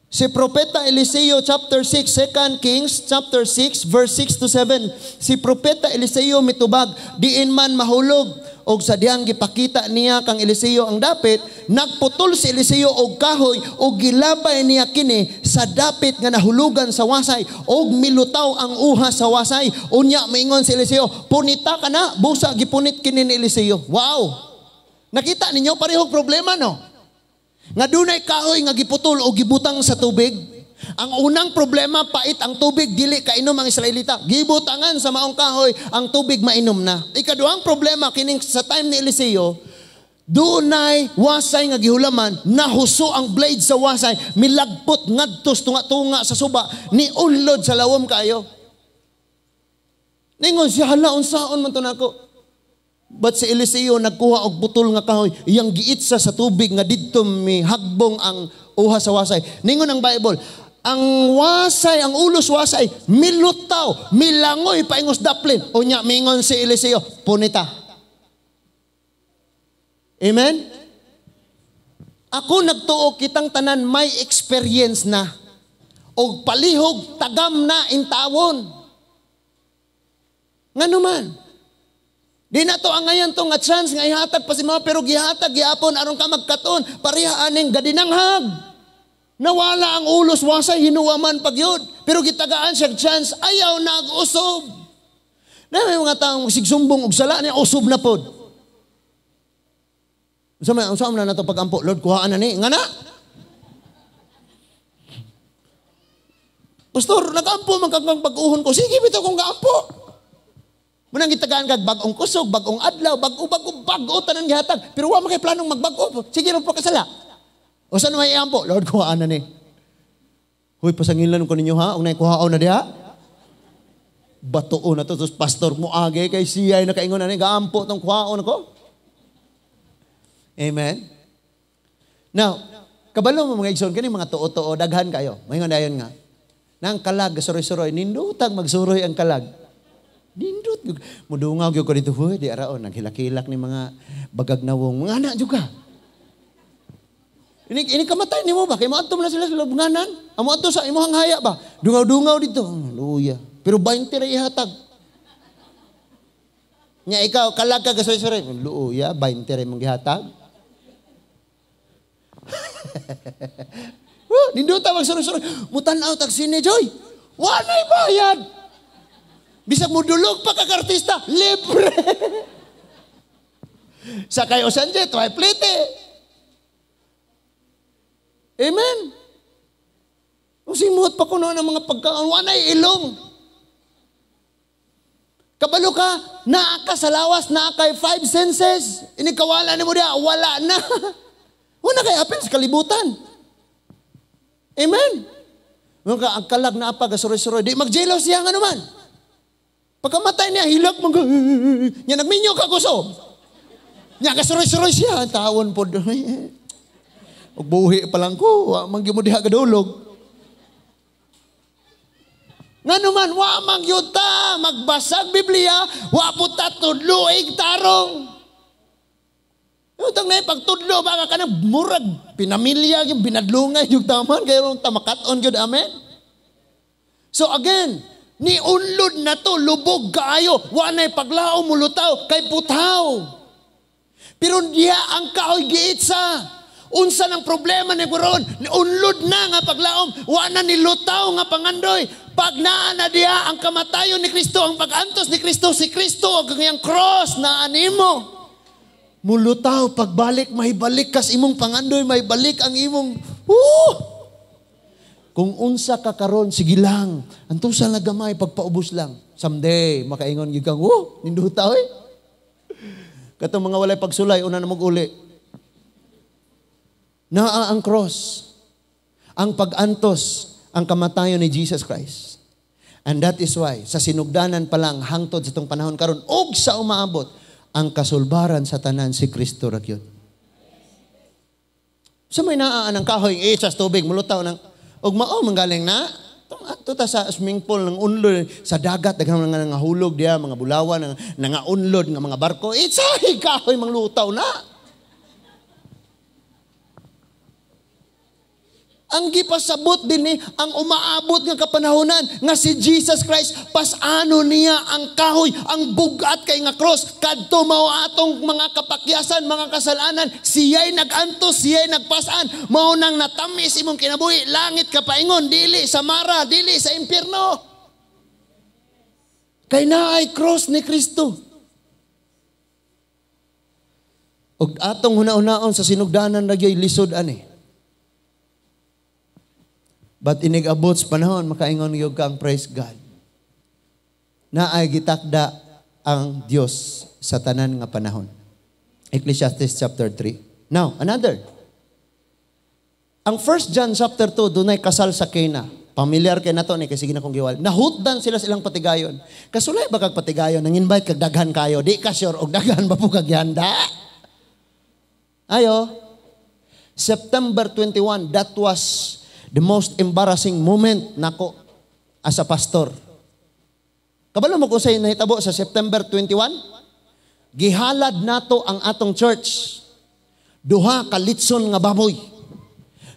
[SPEAKER 2] Si Propeta Eliseo, chapter 6, 2 Kings, chapter 6, verse 6 to 7. Si Propeta Eliseo mitubag, diin man mahulog, og sa diyang gipakita niya kang Eliseo ang dapit, nagputol si Eliseo og kahoy, og gilabay niya kini sa dapit nga nahulugan sa wasay, og milutaw ang uha sa wasay. Unya maingon si Eliseo, punita ka na, busa gipunit kini ni Eliseo. Wow! Nakita ninyo parehong problema, no? Nga dunay kahoy nga giputol o gibutang sa tubig. Ang unang problema, pait ang tubig, dili kainom ang Israelita. Gibutangan sa maong kahoy, ang tubig mainom na. Ikaduhang problema, kining sa time ni Eliseo, dunay wasay nga gihulaman, nahuso ang blade sa wasay, milagpot ngadtos tunga-tunga sa suba, niunlod sa lawom kayo. Ningon siya, hala, unsaon man to nako? But si Eliseo nagkuha og putol nga kahoy, iyang giitsa sa tubig nga didto mihagbong ang uha sa wasay. Ningon ang Bible, ang wasay, ang ulos wasay, milutaw, milangoy paingos daplin. Unya mingon si Eliseo, punita. Amen? Ako nagtuo kitang tanan may experience na. Og palihog tagam na intawon. Ngano man? Di na to ang ngayon to nga chance nga ihatag pa si mama, pero gihatag gihapon aron ka magkaton pareha aning gadinanghag. Nawala ang ulos wasay hinuwaman pagyud, pero gitagaan siya chance, ayaw nag-usob. Na may mga taong sigsumbong og sala niya usob na pod. Unsa may unsa man na nato pagampo, Lord kuhaan na ni ngana. Pastor, nagampo man kag bag-uhon ko. Sige bitaw kong gaampo. Munang gitagaan kag bag-ong kusog, bag-ong adlaw, bag-o, tanan gihatag. Pero wa man kay planong magbag-o. Sige ra pa kasala. O saan may iampo? Lord, kuhaan na ni. Huy, pasangilan ko ninyo ha, og naikuhaon na diha. Batuon na to, tapos pastor mo age kay siya ay nakaingon na ni, gaampo tong kuhaon ko. Amen? Now, kabalo mo mga igsoon, kani mga tuo-tuo, daghan kayo. Maingon dayon nga. Nang kalag, suroy-suroy, nindutag magsuroy ang kalag. Nindot. Mudungaw gyud ko dito, huy, di araon, naghilak-hilak ni mga bagag nawong, mga anak juga. Ini kamatay nimo ba? Kay moadto na sila sa lubnganan. Amo adto sa imong haya ba? Dungaw-dungaw dito. Luya. Pero 20 ra ihatag. Nya ikaw kalag ka gasuy-suroy. Luya, 20 ra imong gihatag. Nindot magsuroy-suroy. Mutan-aw tag sine joy. Walay bayad. Bisag mudulog pa kag artista, libre. Sa kayo Sanje, triplete. Amen. Kung simuot pa kuno ng mga pagkaon, walay ilong. Kabalo ka, naa ka sa lawas, naa kay 5 senses. Inikawala nimo diha, wala na. Wala kay apil sa kalibutan. Amen. Mga ang kalag na apa, gasuroy-suroy, di mag-jealous siya nga naman. Pagkamatay niya, hilak mo. Niya, nagminyo ka gusto. Niya, kasuroy-suroy siya. Tawon po. Og buhi pa lang ko, wa man gyud mo diha gadulog. Ngano man, wa man gyud ta magbasag Biblia, wa po ta tudloig tarong. Utang na pagtudlo ba ka kanang murag pinamilya gyud binadlungay gyud taman kay ron ta makat-on gyud, amen. So again, ni unlod na to, lubog kaayo, wa nay paglao mulutaw kay putaw. Pero diha ang kahoy giitsa. Unsa nang problema ni Buron? Unlod na nga paglaom, wa na nilutaw nga pangandoy. Pag naa na diha ang kamatayon ni Kristo, ang pag-antos ni Kristo, si Kristo ang kanyang cross na animo. Mulutaw pagbalik, mahibalik kas imong pangandoy, mahibalik ang imong Kung unsa ka karon, sige lang. Antusa lang gamay, pagpaubos lang. Someday, makaingon gyud kang, ninduta oy. Katong mga walay pagsulay, una na mag-uli. Naa ang cross. Ang pag-antos, ang kamatayon ni Jesus Christ. And that is why, sa sinugdanan pa lang, hangtod sa itong panahon karon og sa umaabot, ang kasulbaran sa tanan si Kristo ra gyud. Sa may naa ang kahoy, sa tubig, mulutaw ng, og mao manggaling na, ato ta sa swimming pool ng unlod sa dagat, daghang mga nangahulog diya, mga bulawan, nangaunlod nga mga barko, itsahi kahoy manglutaw na. Ang gipasabot din ni ang umaabot nga kapanahonan nga si Jesus Christ pasano niya ang kahoy, ang bugat kay nga cross kadto mao atong mga kapakyasan, mga kasalanan, siya'y nag-antos, siya'y nagpasan, mao nang natamis imong kinabuhi, langit ka paingon, dili sa mara, dili sa impyerno. Kay naay cross ni Kristo. Ug atong huna-hunaon sa sinugdanan nagyoy lisod ani. But inigabot sa panahon, makaingon gyud ka ang praise God. Naay gitakda ang Dios sa tanan nga panahon. Ecclesiastes chapter 3. Now, another. Ang 1 John chapter 2, dunay kasal sa Cana. Pamilyar kay nato ni, kasi sige na kong giwal. Nahutdan sila silang patigayon. Kasulay ba kag patigayon? Nang invite kag daghan kayo. Di ka sure, og daghan ba po kag gihanda? Ayo. September 21, that was the most embarrassing moment nako as a pastor. Kabalo mo kung sa'yo nahitabo sa September 21? Gihalad nato ang atong church. Duha ka litson nga baboy.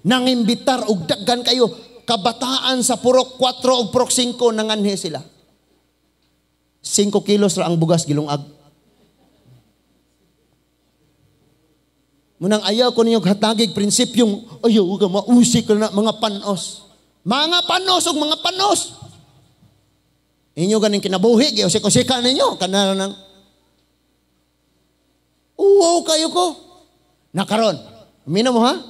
[SPEAKER 2] Nangimbitar og daghan kayo kabataan sa Purok 4 og Purok 5 nanganhi sila. 5 kilos ra ang bugas gilungag. Munang ayaw ko ninyo hatagig prinsipyong ayaw ka mausik na mga panos. Mga panos og mga panos. Inyo ganing kinabuhi, giusik-usika ninyo kanang nang uwaw kayo ko. Nakaron. Mino mo ha?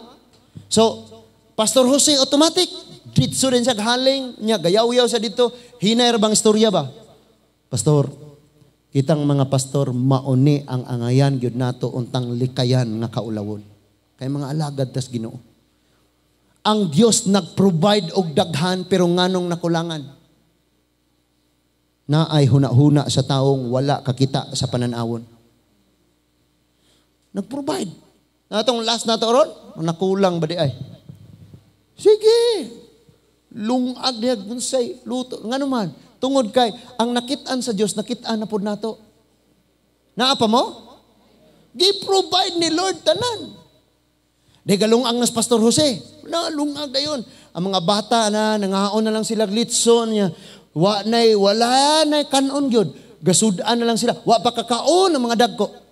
[SPEAKER 2] So, Pastor Jose automatic didto rin siya haling niya gayaw-yaw sa dito. Hinay ra bang istorya ba? Pastor, kitang mga pastor mauni ang angayan gyud nato untang likayan nga kaulawon. Kay mga alagad tas Ginoo. Ang Dios nag-provide og daghan pero nganong nakulangan? Naay huna-huna sa taong wala kakita sa pananawon. Nag-provide. Natong last na to ron, nakulang ba di ay? Sige. Lungag niya gunsay luto. Ngano man? Tungod kay ang nakit-an sa Dios, nakit-an na pod nato. Naa pa mo? Gi-provide ni Lord tanan. Di galungag nas Pastor Jose. Nalungag dayon. Ang mga bata na nangaon na lang sila litson niya. Wa nay wala nay kanon gyud. Gasud-an na lang sila. Wa pa kakaon ang mga dagko.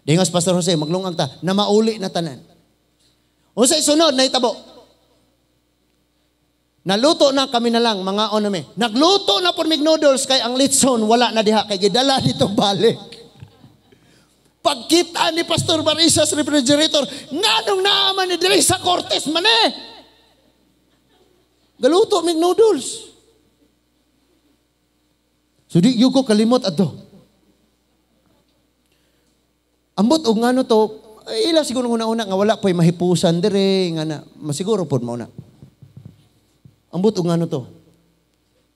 [SPEAKER 2] Dingos Pastor Jose, maglungag ta na mauli na tanan. Unsay sunod nahitabo? Naluto na kami na lang, mga on nami. Nagluto na por mig noodles kay ang litson wala na diha kay gidala dito balik. Pagkita ni Pastor Marisa sa refrigerator, nganong naaman ni diri sa Cortez man eh. Galuto mig noodles. So di yuko kalimot adto. Ambot og ngano to, ila siguro una-una nga wala po'y mahipusan dire nga na masiguro pod mao na. Ambot og ngano to.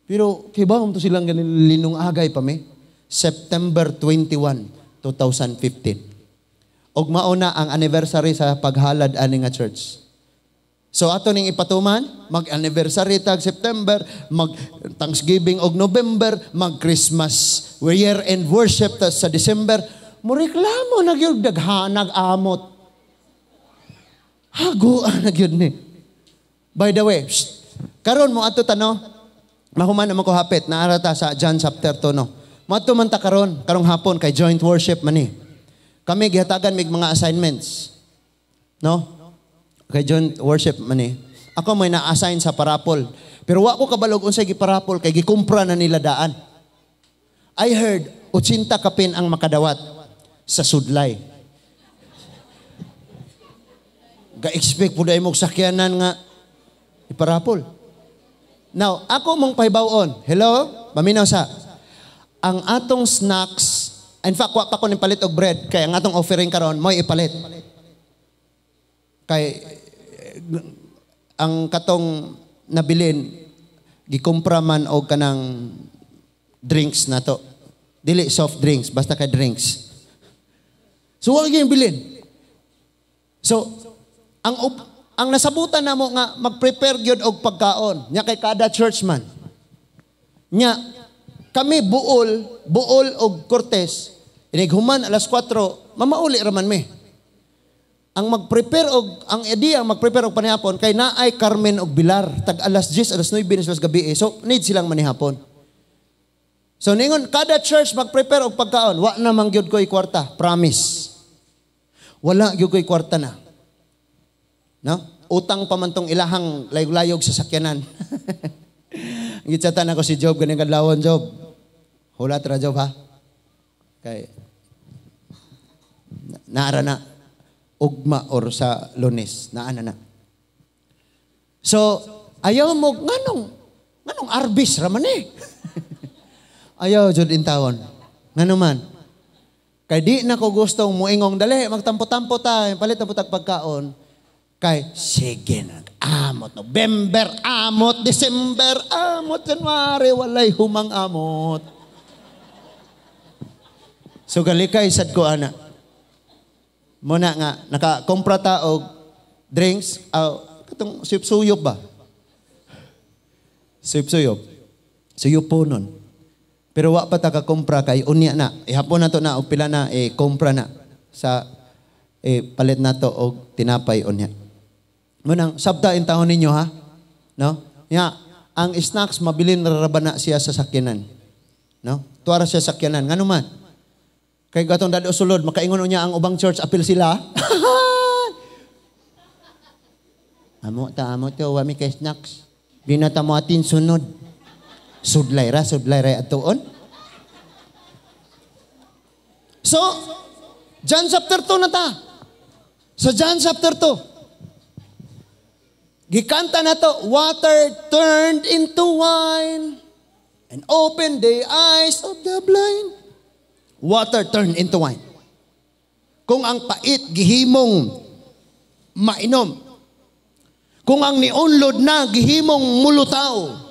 [SPEAKER 2] Pero kibaw to silang ganin linong agay pa mi. September 21, 2015. Og mauna ang anniversary sa paghalad ani nga church. So ato ning ipatuman, mag-anniversary tag September, mag Thanksgiving og November, mag Christmas year end worship ta sa December. Moreklamo na gyud daghanag amot. Haguan na gyud ni. By the way, psst, karon mo ato tano, mahuman naman ko hapit, naara ta sa John chapter 2 no. Moadto man ta karon, karong hapon kay joint worship man ni. Kami gihatagan mig mga assignments. No? Kay joint worship man ni. Ako may na-assign sa parapol. Pero wa ko kabalog unsay giparapol kay gikumpra na nila daan. I heard 80 kapin ang makadawat sa sudlay. Ga-expect po dahil mong sakyanan nga iparapol. Now, ako mong pahibaw-on. Hello? Paminaw sa. Ang atong snacks, in fact, wa pa ko ni palit og bread, kaya ang atong offering karon mo'y ipalit. Kay ang katong nabilin gikumpra man og kanang drinks na to. Dili soft drinks, basta kay drinks. So wa gyud bilin. So ang nasabutan namo nga mag-prepare gyud og pagkaon nya kay kada churchman. Nya kami Buol, Buol og Cortez, inig human alas 4, mamauli ra man mi. Ang mag-prepare og ang idea mag-prepare og panihapon kay naay Carmen og Bilar tag alas 10, alas 9 na sila sa gabi eh. So need silang manihapon. So ningon kada church mag-prepare og pagkaon, wa na man gyud ko'y kwarta, promise. Wala gyud ko'y kwarta na. No? Utang pa man tong ilahang layog-layog sa sakyanan. Gitsatan ako si Job ganing kadlawon, Job. Hulat ra, Job, ha. Kay naara na ugma or sa Lunes, naa na na. So, ayaw mo nganong arbis ra man eh. Ayaw jud intawon. Ngano man? Kay di na ko gustong muingong dali magtampo-tampo ta, palit na putag pagkaon. Kay sige na, amot November, amot December, amot January, walay humang amot. So galikay sad ko ana. Muna nga nakakumpra ta og drinks, katong suyop-suyop ba? Suyop-suyop. Suyop po nun. Pero wa pa ta kakumpra kay unya na. Ihapon na to na og pila na eh kumpra na sa eh palit na to og tinapay unya. Munang sabta in taon ninyo ha. No? Nya, ang snacks mabilin ra ba na siya sa sakyanan. No? Tuara siya sa sakyanan. Ngano man? Kay gatong dado sulod makaingon unya ang ubang church apil sila. Amo ta amo to wa mi kay snacks. Binata mo atin sunod. Sudlay ra atuon. So, John chapter 2 na ta. Sa John chapter 2. Gikanta na to, water turned into wine and opened the eyes of the blind. Water turned into wine. Kung ang pait gihimong mainom. Kung ang niunlod na gihimong mulutaw.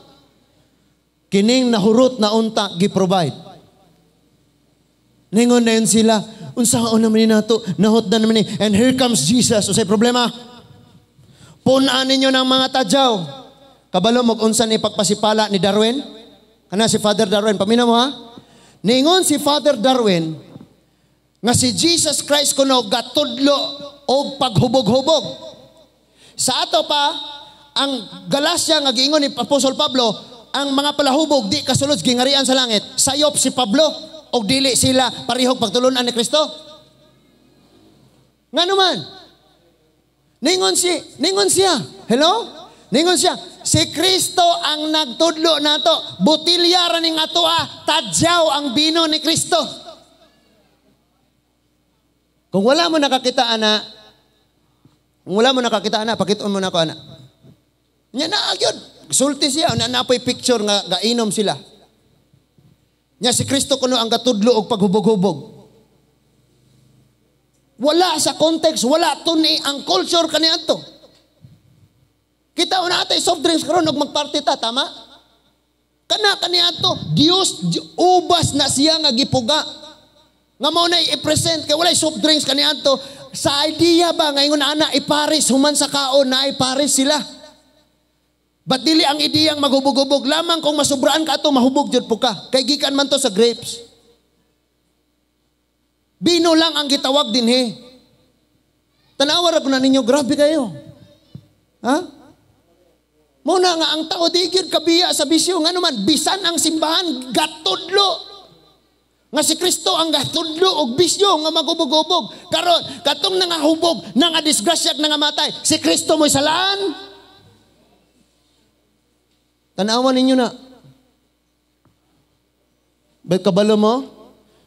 [SPEAKER 2] Kining nahurot na unta gi-provide. Ningon na yun sila, unsaon naman ni nato, nahot na naman ni, and here comes Jesus. Usay problema? Punaan ninyo ng mga tadyaw. Kabalo mo unsa ni pagpasipala ni Darwin? Kana si Father Darwin, paminaw mo ha? Ningon si Father Darwin nga si Jesus Christ kuno gatudlo og paghubog-hubog. Sa ato pa, ang Galacia nga giingon ni Apostol Pablo, ang mga palahubog di kasulod gingarian sa langit. Sayop si Pablo og dili sila parehog pagtulunan ni Kristo. Ngano man? Ningon siya. Hello? Ningon siya, si Kristo ang nagtudlo nato. Botilya ra ning atoa, tadyaw ang bino ni Kristo. Kung wala mo nakakita ana, kung wala mo nakakita ana, pakiton mo na ako ana. Nya na gyud. Sulti siya, na napoy picture nga gainom sila. Nya si Kristo kuno ang gatudlo og paghubog-hubog. Wala sa context, wala tuni ang culture kaniadto. Kita una atay soft drinks karon og magparty ta, tama? Kana kaniadto, Dios ubas na siya nga gipuga. Nga mao na i-present kay walay soft drinks kaniadto. Sa idea ba nga ingon ana ipares human sa kaon na ipares sila. But dili ang ideyang maghubog-hubog lamang kung masubraan ka ato mahubog jud po ka. Kay gikan man to sa grapes. Bino lang ang gitawag dinhi. Tanawa ra na ninyo, grabe kayo. Ha? Muna nga ang tao di gyud kabiya sa bisyo ngano man bisan ang simbahan gatudlo. Nga si Kristo ang gatudlo og bisyo nga maghubog-hubog. Karon katong nangahubog, nangadisgrasya, nangamatay, si Kristo mo'y salaan. Tanawan ninyo na. Ba't kabalo mo?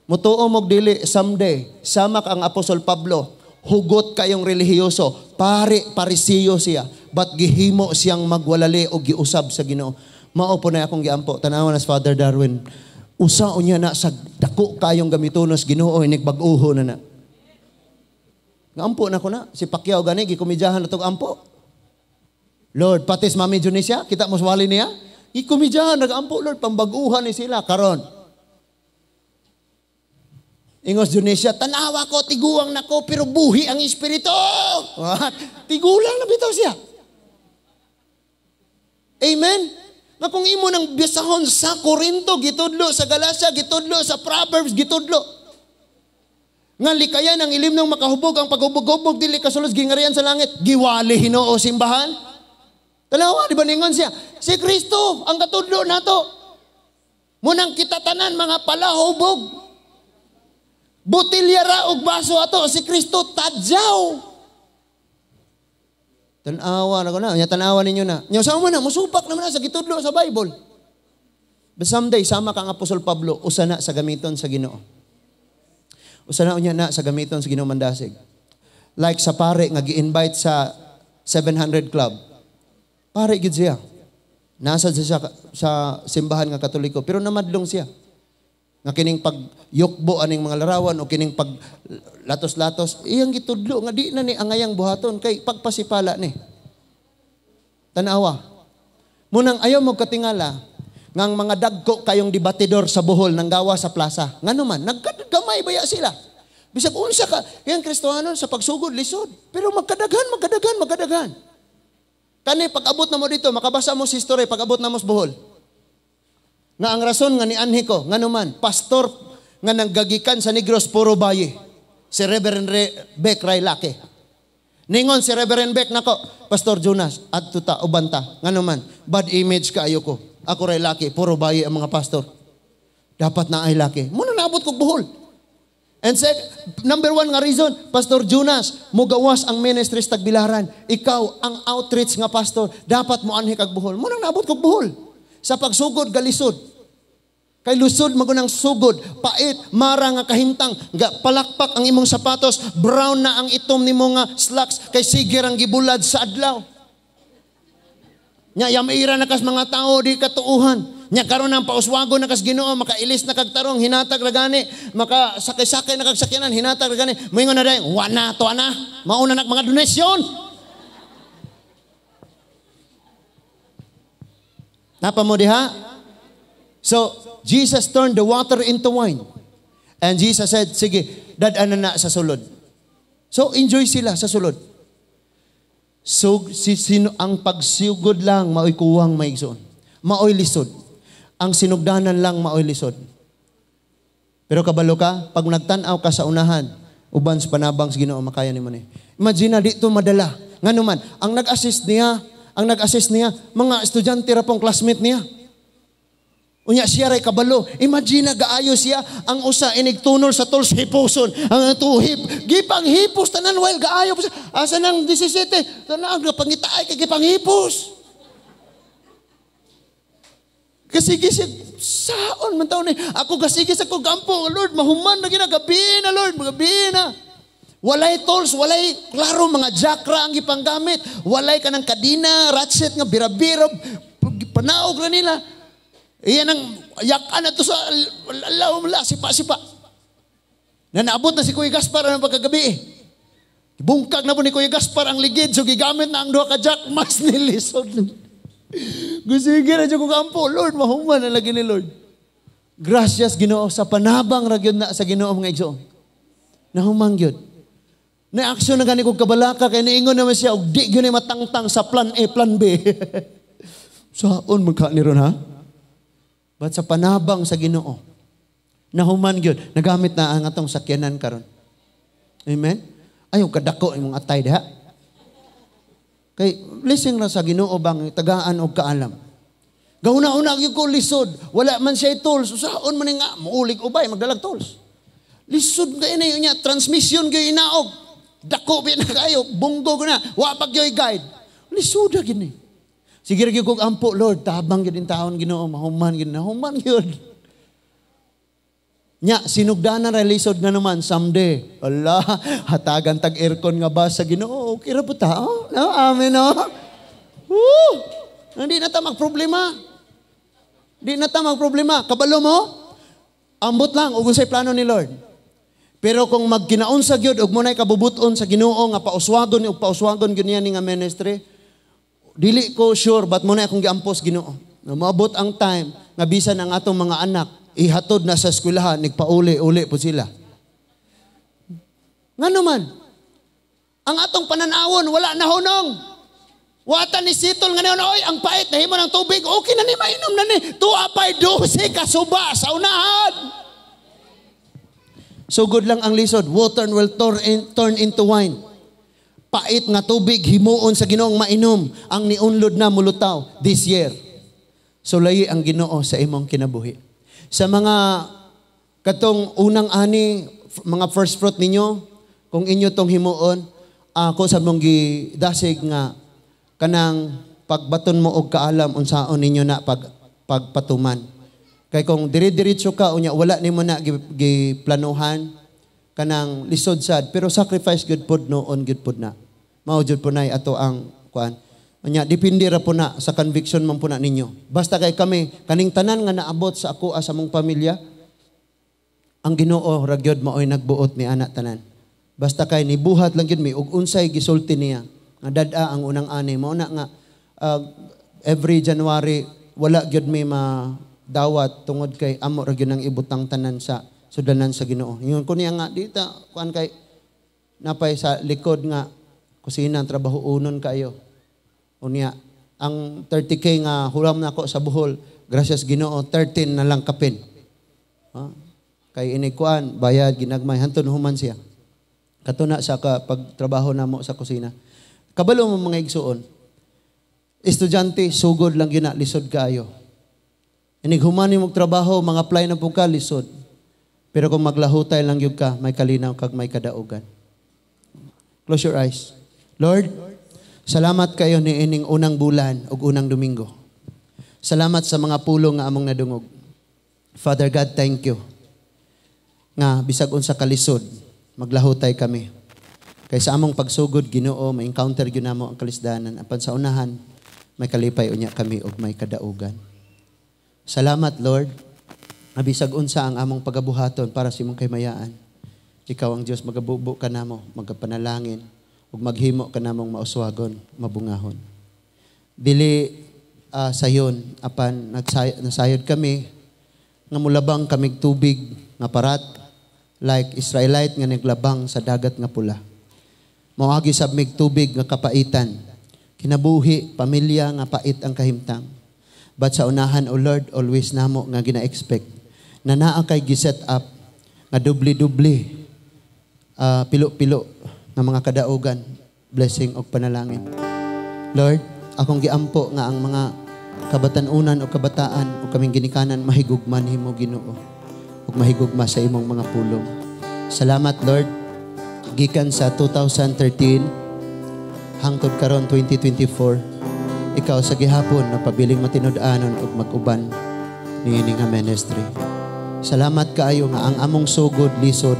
[SPEAKER 2] Mutuo mog dili someday, samak ang Apostol Pablo, hugot kayong relihiyoso, pare parisiyo siya, but gihimo siyang magwalali o giusab sa Ginoo. Mao po na akong giampo. Tanawan na si Father Darwin. Usa unya na sa dako kayong gamitonos Ginoo inig bag-uho na na. Nga ampo na ko na. Si Pacquiao gani, gikomedyahan na tog ampo. Lord, pati si Mami Junisha, kita mo swali niya? Gikomedyahan, nag-ampo, Lord, pambaguhan ni sila. Karon. Ingos Junisha, tanawa ko, tiguang nako, pero buhi ang espiritu. What? Tigulang na bitaw siya. Amen? Nga kung imo nang bisahon sa Korinto, gitudlo, sa Galacia, gitudlo, sa Proverbs, gitudlo. Nga likayan ang ilim ng makahubog, ang paghubog-hubog, dili kasulos, gingarian sa langit, giwali Hinoo simbahan. Tanawa, di ba ningon siya? Si Kristo, ang katudlo nato. Munang kita tanan, mga palahubog. Botelya ra og baso ato, si Kristo tadyaw. Tanawa na ko na, nya tanawa ninyo na. Nya sama mo na, musupak naman na sa gitudlo sa Bible. But someday, sama kang Apostol Pablo, usa na sa gamiton sa Ginoo. Usa na unya na sa gamiton sa Ginoo mandasig. Like sa pare nga gi-invite sa 700 Club. Pare gid siya. Nasa siya sa simbahan nga Katoliko, pero namadlong siya. Nga kining pagyukbo aning mga larawan o kining pag latos-latos, iyang gitudlo nga di na ni angayang buhaton kay pagpasipala ni. Tanawa. Munang ayaw mo katingala ngang mga dagko kayong debatidor sa Bohol nang gawa sa plaza. Ngano man, nagkagamay baya sila. Bisag unsa ka, kayang Kristohanon sa pagsugod lisod, pero magkadaghan, magkadaghan, magkadaghan. Kani pag-abot na mo dito, makabasa mo si story pag-abot na mo sa Bohol. Nga ang rason nga nianhi ko, ngano man, pastor nga nanggagikan sa Negros puro baye, si Reverend Beck Raylake. Ningon si Reverend Beck nako, Pastor Jonas, adto ta uban ta. Ngano man, bad image kaayo ko. Ako Raylake, puro baye ang mga pastor. Dapat na ay laki. Muna naabot kog Bohol. And number one nga reason, Pastor Jonas, mugawas ang ministry sa Tagbilaran. Ikaw ang outreach nga pastor, dapat mo anhi kag Bohol. Muna naabot kog Bohol. Sa pagsugod, galisod. Kay lusod magunang sugod, pait, mara nga kahimtang, palakpak ang imong sapatos, brown na ang itom nimo nga slacks, kay siger ang gibulad sa adlaw. Nya yamira na kas mga tao di katuuhan. Nya karon ang pauswago na kas Ginoo, makailis na kag tarong, hinatag ra gani, makasakay-sakay na kag sakyanan, hinatag ra gani. Moingon na dayon, wa na to ana, mauna na mga donasyon. Napa mo diha? So, Jesus turned the water into wine. And Jesus said, sige, dad-an na sa sulod. So, enjoy sila sa sulod. So, sino ang pagsugod lang, maoy kuwang maigsoon. Maoy lisod. Ang sinugdanan lang, maoy lisod. Pero kabalo ka, pag nagtan-aw ka sa unahan, uban sa panabang sa Ginoo, makaya nimo ni. Imagine na, dito madala. Ngano man, ang nag-assist niya, mga estudyante ra pong classmate niya. Unya siya ray kabalo. Imagine na gaayo siya ang usa inig tunol sa tools hipuson. Ang tuhip gipang hipos tanan while gaayo asa nang 17 tanan pangitaay kay gipang hipos. Kasi gisig saon man taon ni ako kasige sa ko gampo Lord mahuman na gina gabi na Lord gabi na. Walay tools, walay klaro mga jakra ang gipanggamit, walay kanang kadina, ratchet nga bira-bira panaog ra nila. Iyan ang yakan na to sa alaw sipa-sipa. Na naabot na si Kuya Gaspar ang pagkagabi. Bungkag na po ni Kuya Gaspar ang ligid, so gigamit na ang duha ka jack mas nilisod. Gusige na dyan ko kampo, Lord, mahuman na lagi ni Lord. Gracias Ginoo sa panabang ra gyud na sa Ginoo mga igsoon. Nahuman gyud. Na-action na gani kog kabalaka kay niingon naman siya og di gyud ni matangtang sa plan A, plan B. Saon man ka ni ron ha? But sa panabang sa Ginoo, nahuman gyud, nagamit na ang atong sakyanan karon. Amen. Ayaw kadako imong atay diha. Kay blessing ra sa Ginoo bang tagaan og kaalam. Gauna-una gyud ko lisod, wala man siya tools, usaon man nga muulig ubay magdalag tools. Lisod kay na niya transmission gyud inaog. Dako bi na kayo, bunggo na, wa pa gyud guide. Lisod ra gyud ni. Sige ra gyud kog ampo Lord, tabang gyud taon Ginoo, mahuman gyud, nahuman gyud. Nya sinugdanan ra lisod nga naman someday. Ala, hatagan tag aircon nga ba sa Ginoo, okay ra po ta. Oh, no, amen no. Woo! Hindi na ta magproblema. Hindi na ta magproblema. Kabalo mo? Ambot lang ug unsay plano ni Lord. Pero kung magkinaunsa gyud ug munay kabubuton sa Ginoo nga pauswagon ug pauswagon gyud niya ni nga ministry, dili ko sure but muna akong giampos Ginoo. Na moabot ang time nga bisan ang atong mga anak ihatod na sa eskwelahan, nagpauli-uli po sila. Ngano man? Ang atong pananawon wala na hunong. Wata ni sitol nga niyon, oy, ang pait, nahimo ng tubig, okay na ni, mainom na ni. Tuwa pa'y 12 kasuba sa unahan. Sugod lang ang lisod, water will turn into wine. Pait nga tubig, himuon sa Ginoong mainom, ang niunlod na mulutaw this year. Sulayi ang Ginoo sa imong kinabuhi. Sa mga katong unang ani, mga first fruit ninyo, kung inyo tong himuon, ako sa mong gidasig nga kanang pagbaton mo og kaalam unsaon ninyo na pagpatuman. Kay kung dire-diretso ka unya wala nimo na giplanuhan kanang lisod sad, pero sacrifice good pod noon good pod na. Mao jud po nay ato ang kuan. Unya depende ra po na sa conviction man po na ninyo. Basta kay kami kaning tanan nga naabot sa ako sa among pamilya, ang Ginoo ra gyud maoy nagbuot ni ana tanan. Basta kay nibuhat lang gyud mi og unsay gisulti niya nga dad-a ang unang ani mao na nga every January wala gyud mi madawat tungod kay amo ra gyud ang ibutang tanan sa sudanan sa Ginoo. Ingon ko niya nga dita kuan kay napay sa likod nga kusina trabaho unon kayo. Unya ang 30K nga hulam nako sa Bohol, gracias Ginoo 13 na lang kapin. Ha? Kay ini kuan bayad ginagmay hanton human siya. Katuna sa ka pagtrabaho namo sa kusina. Kabalo mo mga igsuon. Estudyante sugod lang gyud na lisod kaayo. Inig human nimo trabaho, mga apply na pud ka lisod. Pero kung maglahutay lang gyud ka, may kalinaw kag may kadaugan. Close your eyes. Lord, salamat kayo ni ining unang bulan ug unang Domingo. Salamat sa mga pulong nga among nadungog. Father God, thank you. Nga bisag unsa kalisod, maglahutay kami. Kay sa among pagsugod Ginoo, ma-encounter gyud namo ang kalisdanan. Apan sa unahan, may kalipay unya kami ug may kadaugan. Salamat, Lord. Bisag unsa ang among pagabuhaton para sa imong kahimayaan. Ikaw ang Dios, magabubo ka namo, magapanalangin ug maghimo ka namong mauswagon, mabungahon. Dili sayon apan nasayod kami nga mulabang kamig tubig nga parat like Israelite nga naglabang sa dagat nga pula. Moagi sab mig tubig nga kapaitan. Kinabuhi, pamilya nga pait ang kahimtang. But sa unahan, O Lord, always namo nga gina-expect na naa kay giset up nga dubli-dubli, pilo-pilo nga mga kadaugan, blessing og panalangin. Lord, akong giampo nga ang mga kabatanunan o kabataan o kaming ginikanan mahigugma nimo Ginoo ug mahigugma sa imong mga pulong. Salamat, Lord. Gikan sa 2013 hangtod karon 2024, ikaw sa gihapon nagpabiling matinud-anon ug mag-uban niini nga ministry. Salamat kaayo nga ang among sugod lisod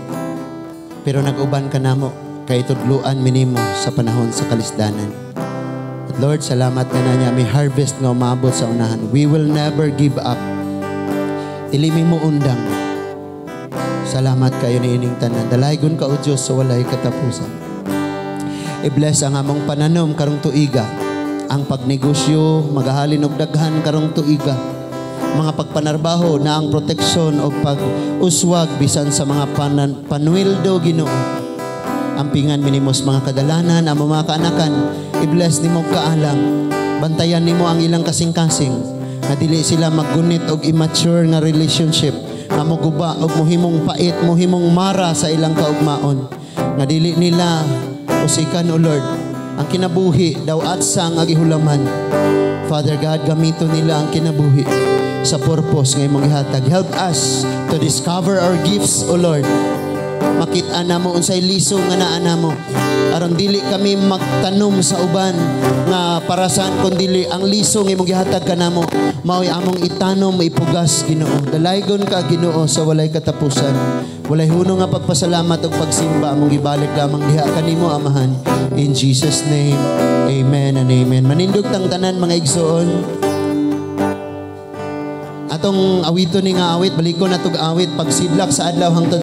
[SPEAKER 2] pero nag-uban ka namo kay tudluan minimo sa panahon sa kalisdanan. At Lord, salamat nga na niya may harvest nga umabot sa unahan. We will never give up. Ilimi mo undang. Salamat kayo ni ining tanan. Dalaygon ka o Diyos sa walay katapusan. I-bless ang among pananom karong tuiga. Ang pagnegosyo, magahalin og daghan karong tuiga. Mga pagpanarbaho na ang proteksyon o pag-uswag bisan sa mga panwildo Ginoo. Ampingan minimos mga kadalanan, ang mga kaanakan, i-bless nimo kaalam. Bantayan nimo ang ilang kasing-kasing. Nga dili sila maggunit og immature nga relationship. Nga moguba og mohimong pait, mohimong mara sa ilang kaugmaon. Nga dili nila usikan, O Lord, ang kinabuhi daw at sa nga gihulaman. Father God, gamito nila ang kinabuhi sa purpose nga imong gihatag. Help us to discover our gifts, O Lord. Makita namo unsay liso nga naa namo. Aron dili kami magtanom sa uban nga para saan kun dili ang liso nga imong gihatag kanamo mao'y among itanom ipugas Ginoo. Dalaygon ka Ginoo sa walay katapusan. Walay hunong nga pagpasalamat ug pagsimba among gibalik lamang diha kanimo Amahan. In Jesus name, amen and amen. Manindog tang tanan mga igsoon. Atong awiton ni nga awit, balikon natog awit pagsidlak sa adlaw hangtod